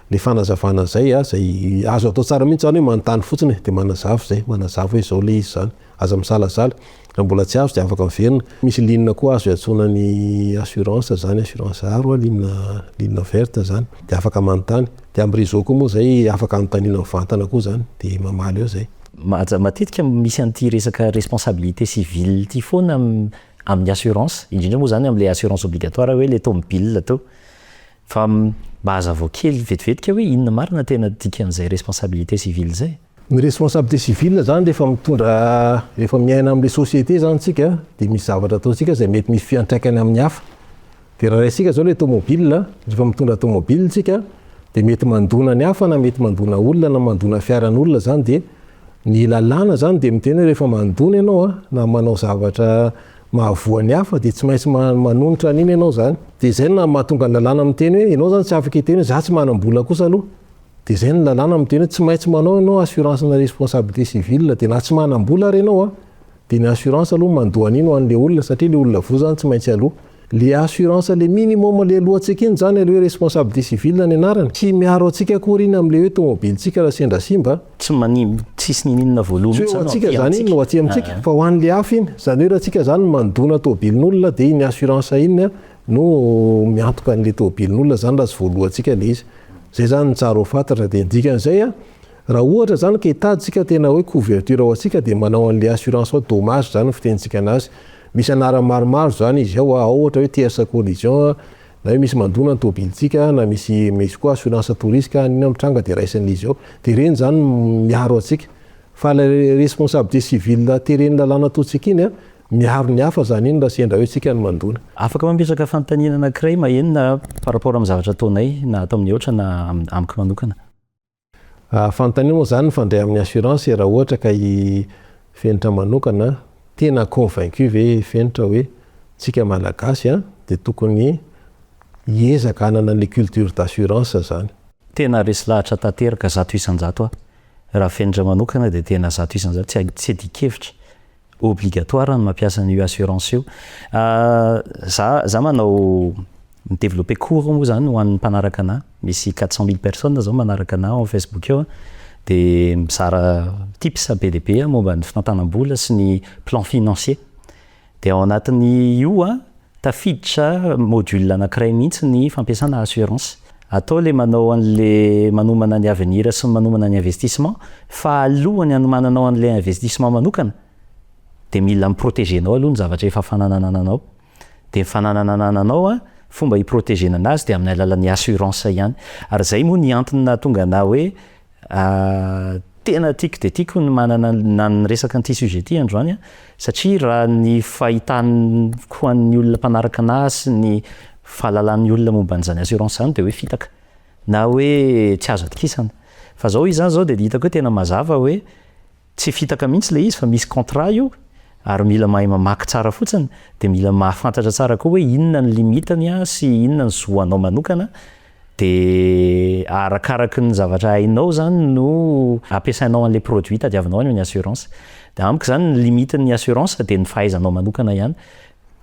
le fanazavana zay a, zay azo atao tsara mihitsy zany hoe manontany fotsiny e, dia manazava zay, manazava hoe zao le izy zany. Aza misalasala, raha mbola tsy azo dia afaka miverina. Misy ligne koa azo iantsoana ny assurance zany, assurance aro a, ligne verte zany, dia afaka manontany. Dia amin'ny réseau koa moa zay afaka anontaniana mivantana koa zany, dia mamaly eo zay. Matetika misy an'ity resaka responsabilité civile ity foana amin'ny assurance, indrindra moa zany amin'ilay assurance obligatoire hoe le tomobile teo. Fa mba hazavao kely vetivetika hoe inona marina tena dikan'izay responsabilité civile zay? Ny responsabilité civile zany, rehefa mitondra, rehefa miaina amin'le société zany tsika, dia misy zavatra ataontsika zay mety misy fiantraikany amin'ny hafa. Dia raha raisika zao le tomobile, rehefa mitondra tomobile tsika, dia mety mandona ny hafa na mety mandona olona na mandona fiaran'olona zany, dia ny lalàna zany dia miteny hoe rehefa mandona ianao a, na manao zavatra mahavoa ny hafa, dia tsy maintsy manonitra an'iny ianao zany. Dia zay no mahatonga ny lalàna miteny hoe ianao zany tsy afaka hiteny hoe za tsy manam-bola kosa aloha. Dia zay ny lalàna miteny hoe tsy maintsy manao ianao assurance na responsabilité civile, dia na tsy manam-bola ary ianao a, dia ny assurance aloha mandoa an'iny ho an'le olona satria le olona voa zany tsy maintsy aloha. Le assurance le minimum le alohantsika iny zany le hoe responsabilité civile ny anarany. Tsy miaro antsika akory iny amin'le hoe tomobilintsika raha sendra simba. Tsy manim, tsisy nininona voaloha Tsy hoe ho antsika zany iny no aty amintsika fa ho an'le hafa iny. Zany hoe raha tsika zany mandona tomobilin'olona dia iny assurance iny no miantoka an'le tomobilin'olona zany raha tsy voalohantsika le izy. Zay zany no tsara ho fantatra. Dia ny dikan'izay a, raha ohatra zany ka hitady tsika tena hoe couverture ho antsika dia manao an'le assurance hoe dommage zany ny fitenintsika anazy. Misy anarany maromaro zany izy ao a, ao ohatra hoe tierce collision, na hoe misy mandona ny tomobilintsika, na misy koa assurance tout risque, inona mitranga dia raisin'ilay izy ao. Dia ireny zany miaro antsika. Fa ilay responsabilité civile teren'ny lalàna ataontsika iny a, miaro ny hafa zany iny raha sendra hoe tsika no mandona. Afaka mametraka fanontaniana anankiray mahenina par rapport amin'ny zavatra ataonay na atao amin'ny Aotra na amiko manokana. Fanontaniana moa zany mifandray amin'ny assurance raha ohatra ka i Fenitra manokana tena convaincu ve Fenitra hoe tsika Malagasy a dia tokony hiezaka hanana an'ilay culture d'assurance zany. Tena resy lahatra tanteraka 100% aho. Raha Fenitra manokana dia tena 100%, tsy adin-kevitra. Obligatoire ny mampiasa an'io assurance io. Za manao mi-développer cours moa zany ho an'ny mpanaraka anahy. Misy 400 000 personnes zao manaraka anahy ao Facebook ao, dia mizara tips be dia be momba ny fitantanam-bola sy ny plan financier. Dia ao anatin'ny io a, tafiditra module anankiray mihitsy ny fampiasana assurance. Atao le manao an'le manomana ny avenir sy manomana ny investissement, fa alohan'ny hanomananao an'le investissement manokana dia mila mi-protéger-nao aloha ny zavatra efa fananananao. Dia ny fanananananao a, fomba hi-protéger-na anazy dia amin'ny alalan'ny assurance ihany. Ary zay moa ny antony nahatonga anahy hoe tena tiako dia tiako ny manana na niresaka an'ity sujet ity androany a, satria raha ny fahitaniko an'ny olona mpanaraka anahy sy ny fahalalan'ny olona momba an'izany assurance zany dia hoe fitaka na hoe tsy azo atokisana. Fa zao izy zany zao dia hitako hoe tena mazava hoe tsy fitaka mihitsy le izy fa misy contrat io ary mila mahay mamaky tsara fotsiny, dia mila mahafantatra tsara koa hoe inona ny limitany a sy inona ny zo anao manokana, dia arakaraky ny zavatra hainao zany no ampiasainao an'le produit tadiavinao any amin'ny assurance. Dia amiko zany ny limite-n'ny assurance dia ny fahaizanao manokana ihany.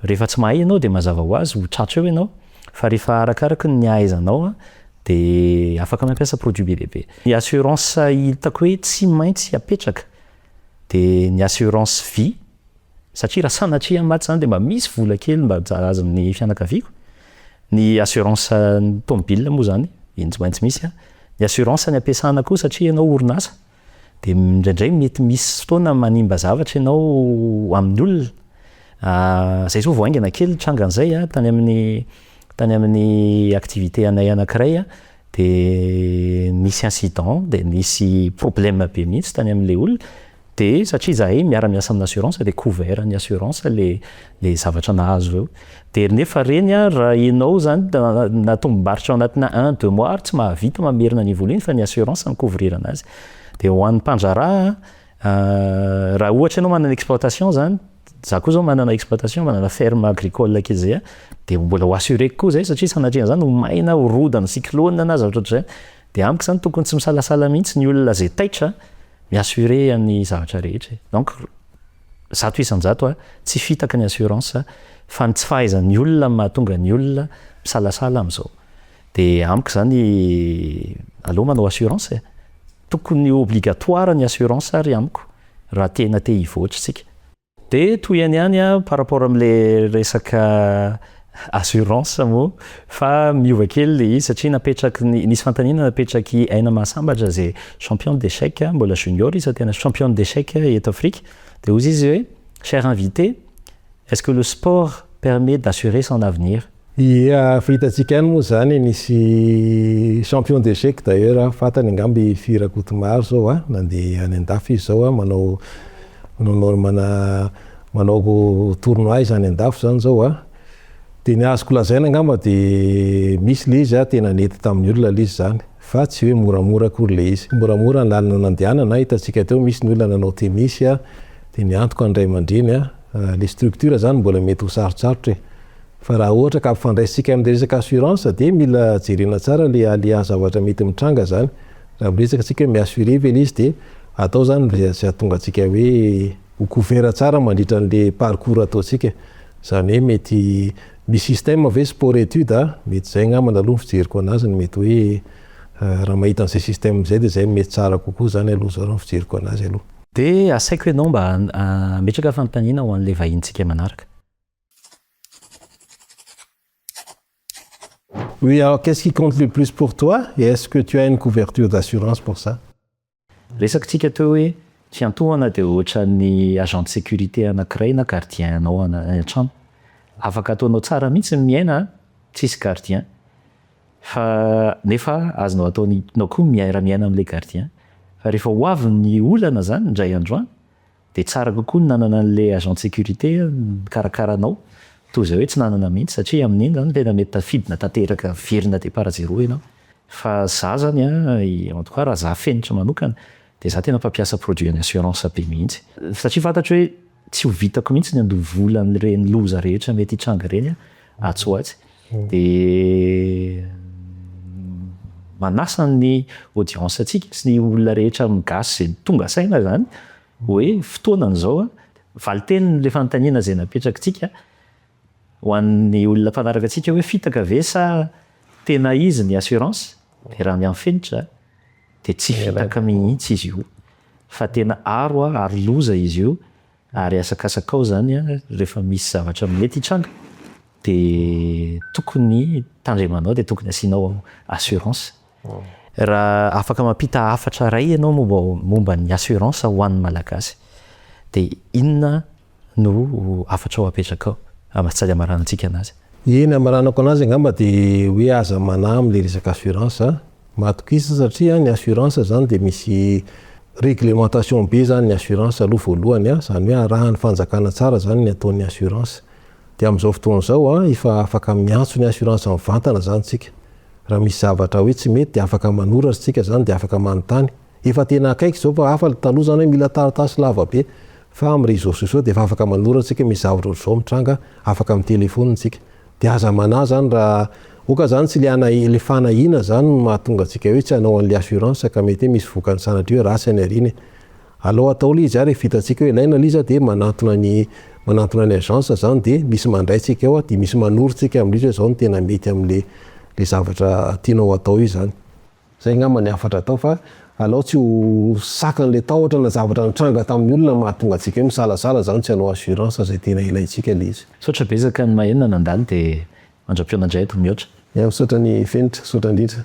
Rehefa tsy mahay ianao dia mazava ho azy ho tratra eo ianao, fa rehefa arakaraky ny ahaizanao dia afaka mampiasa produit be dia be. Ny assurance hitako hoe tsy maintsy apetraka dia ny assurance vie, satria raha sanatria maty zany dia mba misy vola kely mba azon'ny fianakaviako. Ny assurance ny tomobile moa zany, iny tsy maintsy misy a. Ny assurance ny ampiasana koa satria ianao orinasa, dia indraindray mety misy fotoana manimba zavatra ianao amin'ny olona. Zay zao vao haingana kely nitrangan'izay a, tany amin'ny activité anay anankiray a, dia nisy incident, dia nisy problème be mihitsy tany amin'ilay olona, dia satria zahay miara-miasa amin'ny assurance dia couvert ny assurance le zavatra nahazo eo. Dia nefa reny a, raha ianao zany na tombom-barotra ao anatina un deux mois ary tsy mahavita mamerina an'iny vola iny fa ny assurance no couvrir anazy. Dia ho an'ny mpandraharaha, raha ohatra ianao manana exploitation zany. Za koa zao manana exploitation, manana ferme agricole kely zay de mbola ho assureko koa zay satria sanatria an'zany ho maina, ho rodana cyclone na zavatra ohatr'izay. De amiko zany tokony tsy misalasala mihitsy ny olona zay taitra mi-assurer ny zavatra rehetra e. Donc 100% a, tsy fitaka ny assurance fa ny tsy fahaizan'ny olona no mahatonga ny olona misalasala amin'izao. De amiko zany aleo manao assurance e. Tokony obligatoire ny assurance ary amiko raha tena te hivoatra isika. De tohiny ihany a par rapport am'le resaka assurance moa fa miova kely le izy satria napetraky ny nisy fanontaniana napetraky Aina Mahasambatra zay champion d'échec mbola junior izy fa tena champion d'échec eto Afrika de hozy izy hoe: cher invité, est-ce que le sport permet d'assurer son avenir? Ia, fahitantsika ihany moa zany nisy champion d'échec d'ailleurs fantany angamba i Firakotomaro zao a, nandeha any an-dafy izy zao a, manao manao mana manao tournoi izy any an-dafy zany zao a. De ny azoko lazaina angamba de misy le izy a, tena nety tamin'ny olona le izy zany fa tsy hoe moramora akory le izy. Moramora ny lalana nandehanana, hitantsika teo misy ny olona nanao tennis a, de niantoka ny ray aman-dreny a, le structure zany mbola mety ho sarotsarotra e. Fa raha ohatra ka ampifandraisitsika amin'ny resaka assurance de mila jerena tsara le aléa zavatra mety mitranga zany. Raha miresaka tsika hoe mi-assurer ve le izy de atao zany zay hahatonga antsika hoe ho couvert tsara mandritra an'le parcours ataontsika. Zany hoe mety misy système ve sport étude a, mety zay angambany aloha ny fijeriko anazy no mety hoe raha mahita an'izay système zay de zay mety tsara kokoa zany aloha zao raha ny fijeriko anazy aloha. De asaiko ianao mba hametraka fanontaniana ho an'le vahintsika manaraka. Oui, alors qu'est-ce qui compte le plus pour toi et est-ce que tu as une couverture d'assurance pour ça? Resakitsika teo hoe fiantohana dia ohatran'ny agent de sécurité anankiray na gardien anao any an-trano. Afaka ataonao tsara mihitsy ny miaina tsisy gardien fa nefa azonao ataonao koa miara-miaina amin'ilay gardien. Fa rehefa ho avy ny olana zany indray andro any dia tsara kokoa ny nanana an'ilay agent de sécurité nikarakara anao toy izay hoe tsy nanana mihitsy satria amin'iny zany tena mety tafidina tanteraka miverina départ à zéro ianao. Fa za zany an, en tout cas raha za fenitra manokana dia za tena mpampiasa produit an'ny assurance be mihitsy. Satria fantatro hoe tsy ho vitako mihitsy ny handoa vola an'ireny loza rehetra mety hitranga ireny atsy ho atsy. Dia manasa ny audience antsika sy ny olona rehetra amin'ny gasy izay tonga saina zany hoe fotoanany izao an, valin-tenin'ilay fanontaniana izay napetrakitsika ho an'ny olona mpanaraka antsika hoe fitaka ve sa tena izy ny assurance dia raha ny amin'ny fenitra dia tsy fitaka mihitsy izy io fa tena aro ary loza izy io ary asakasakao zany rehefa misy zavatra mety hitranga dia tokony tandremanao dia tokony asianao assurance. Raha afaka mampita hafatra iray ianao momba ny assurance ho an'ny Malagasy dia inona no hafatrao apetrakao sady hamaranantsika anazy? Eny, hamaranako anazy angamba dia hoe aza manahy amin'ilay resaka assurance. Matokisa satria ny assurance zany dia misy réglementation be zany ny assurance aloha voalohany, izany hoe arahan'ny fanjakana tsara zany ny ataon'ny assurance. Dia amin'izao fotoana izao efa afaka miantso ny assurance mivantana zany tsika. Raha misy zavatra hoe tsy mety dia afaka manoratra tsika zany dia afaka manontany. Efa tena akaiky izao fa hafa taloha zany hoe mila taratasy lava be fa amin'ny réseaux sociaux dia efa afaka manoratra tsika misy zavatra ohatr'izao mitranga, afaka mi-téléphone tsika. Dia aza manahy zany raha oka zany tsy le ana le fanahiana zany no mahatonga antsika hoe tsy hanao an'le assurance ka mety hoe misy vokany sanatria hoe ratsy any aoriana e. Alao atao le izy ary rehefa hitantsika hoe ilaina le izy dia manantona ny manantona ny agence zany dia misy mandray tsika ao dia misy manoro tsika amin'le izy hoe zao no tena mety amin'le le zavatra tianao atao io zany. Zay angamba ny hafatra atao fa alao tsy ho sakan'le tahotra na zavatra nitranga tamin'ny olona mahatonga antsika hoe misalasala zany tsy hanao assurance zay tena ilaintsika le izy. Misaotra betsaka ny maheno na nandalo dia mandra-pihaona indray eto mihoatra. Misaotra ny fenitra, misaotra indrindra.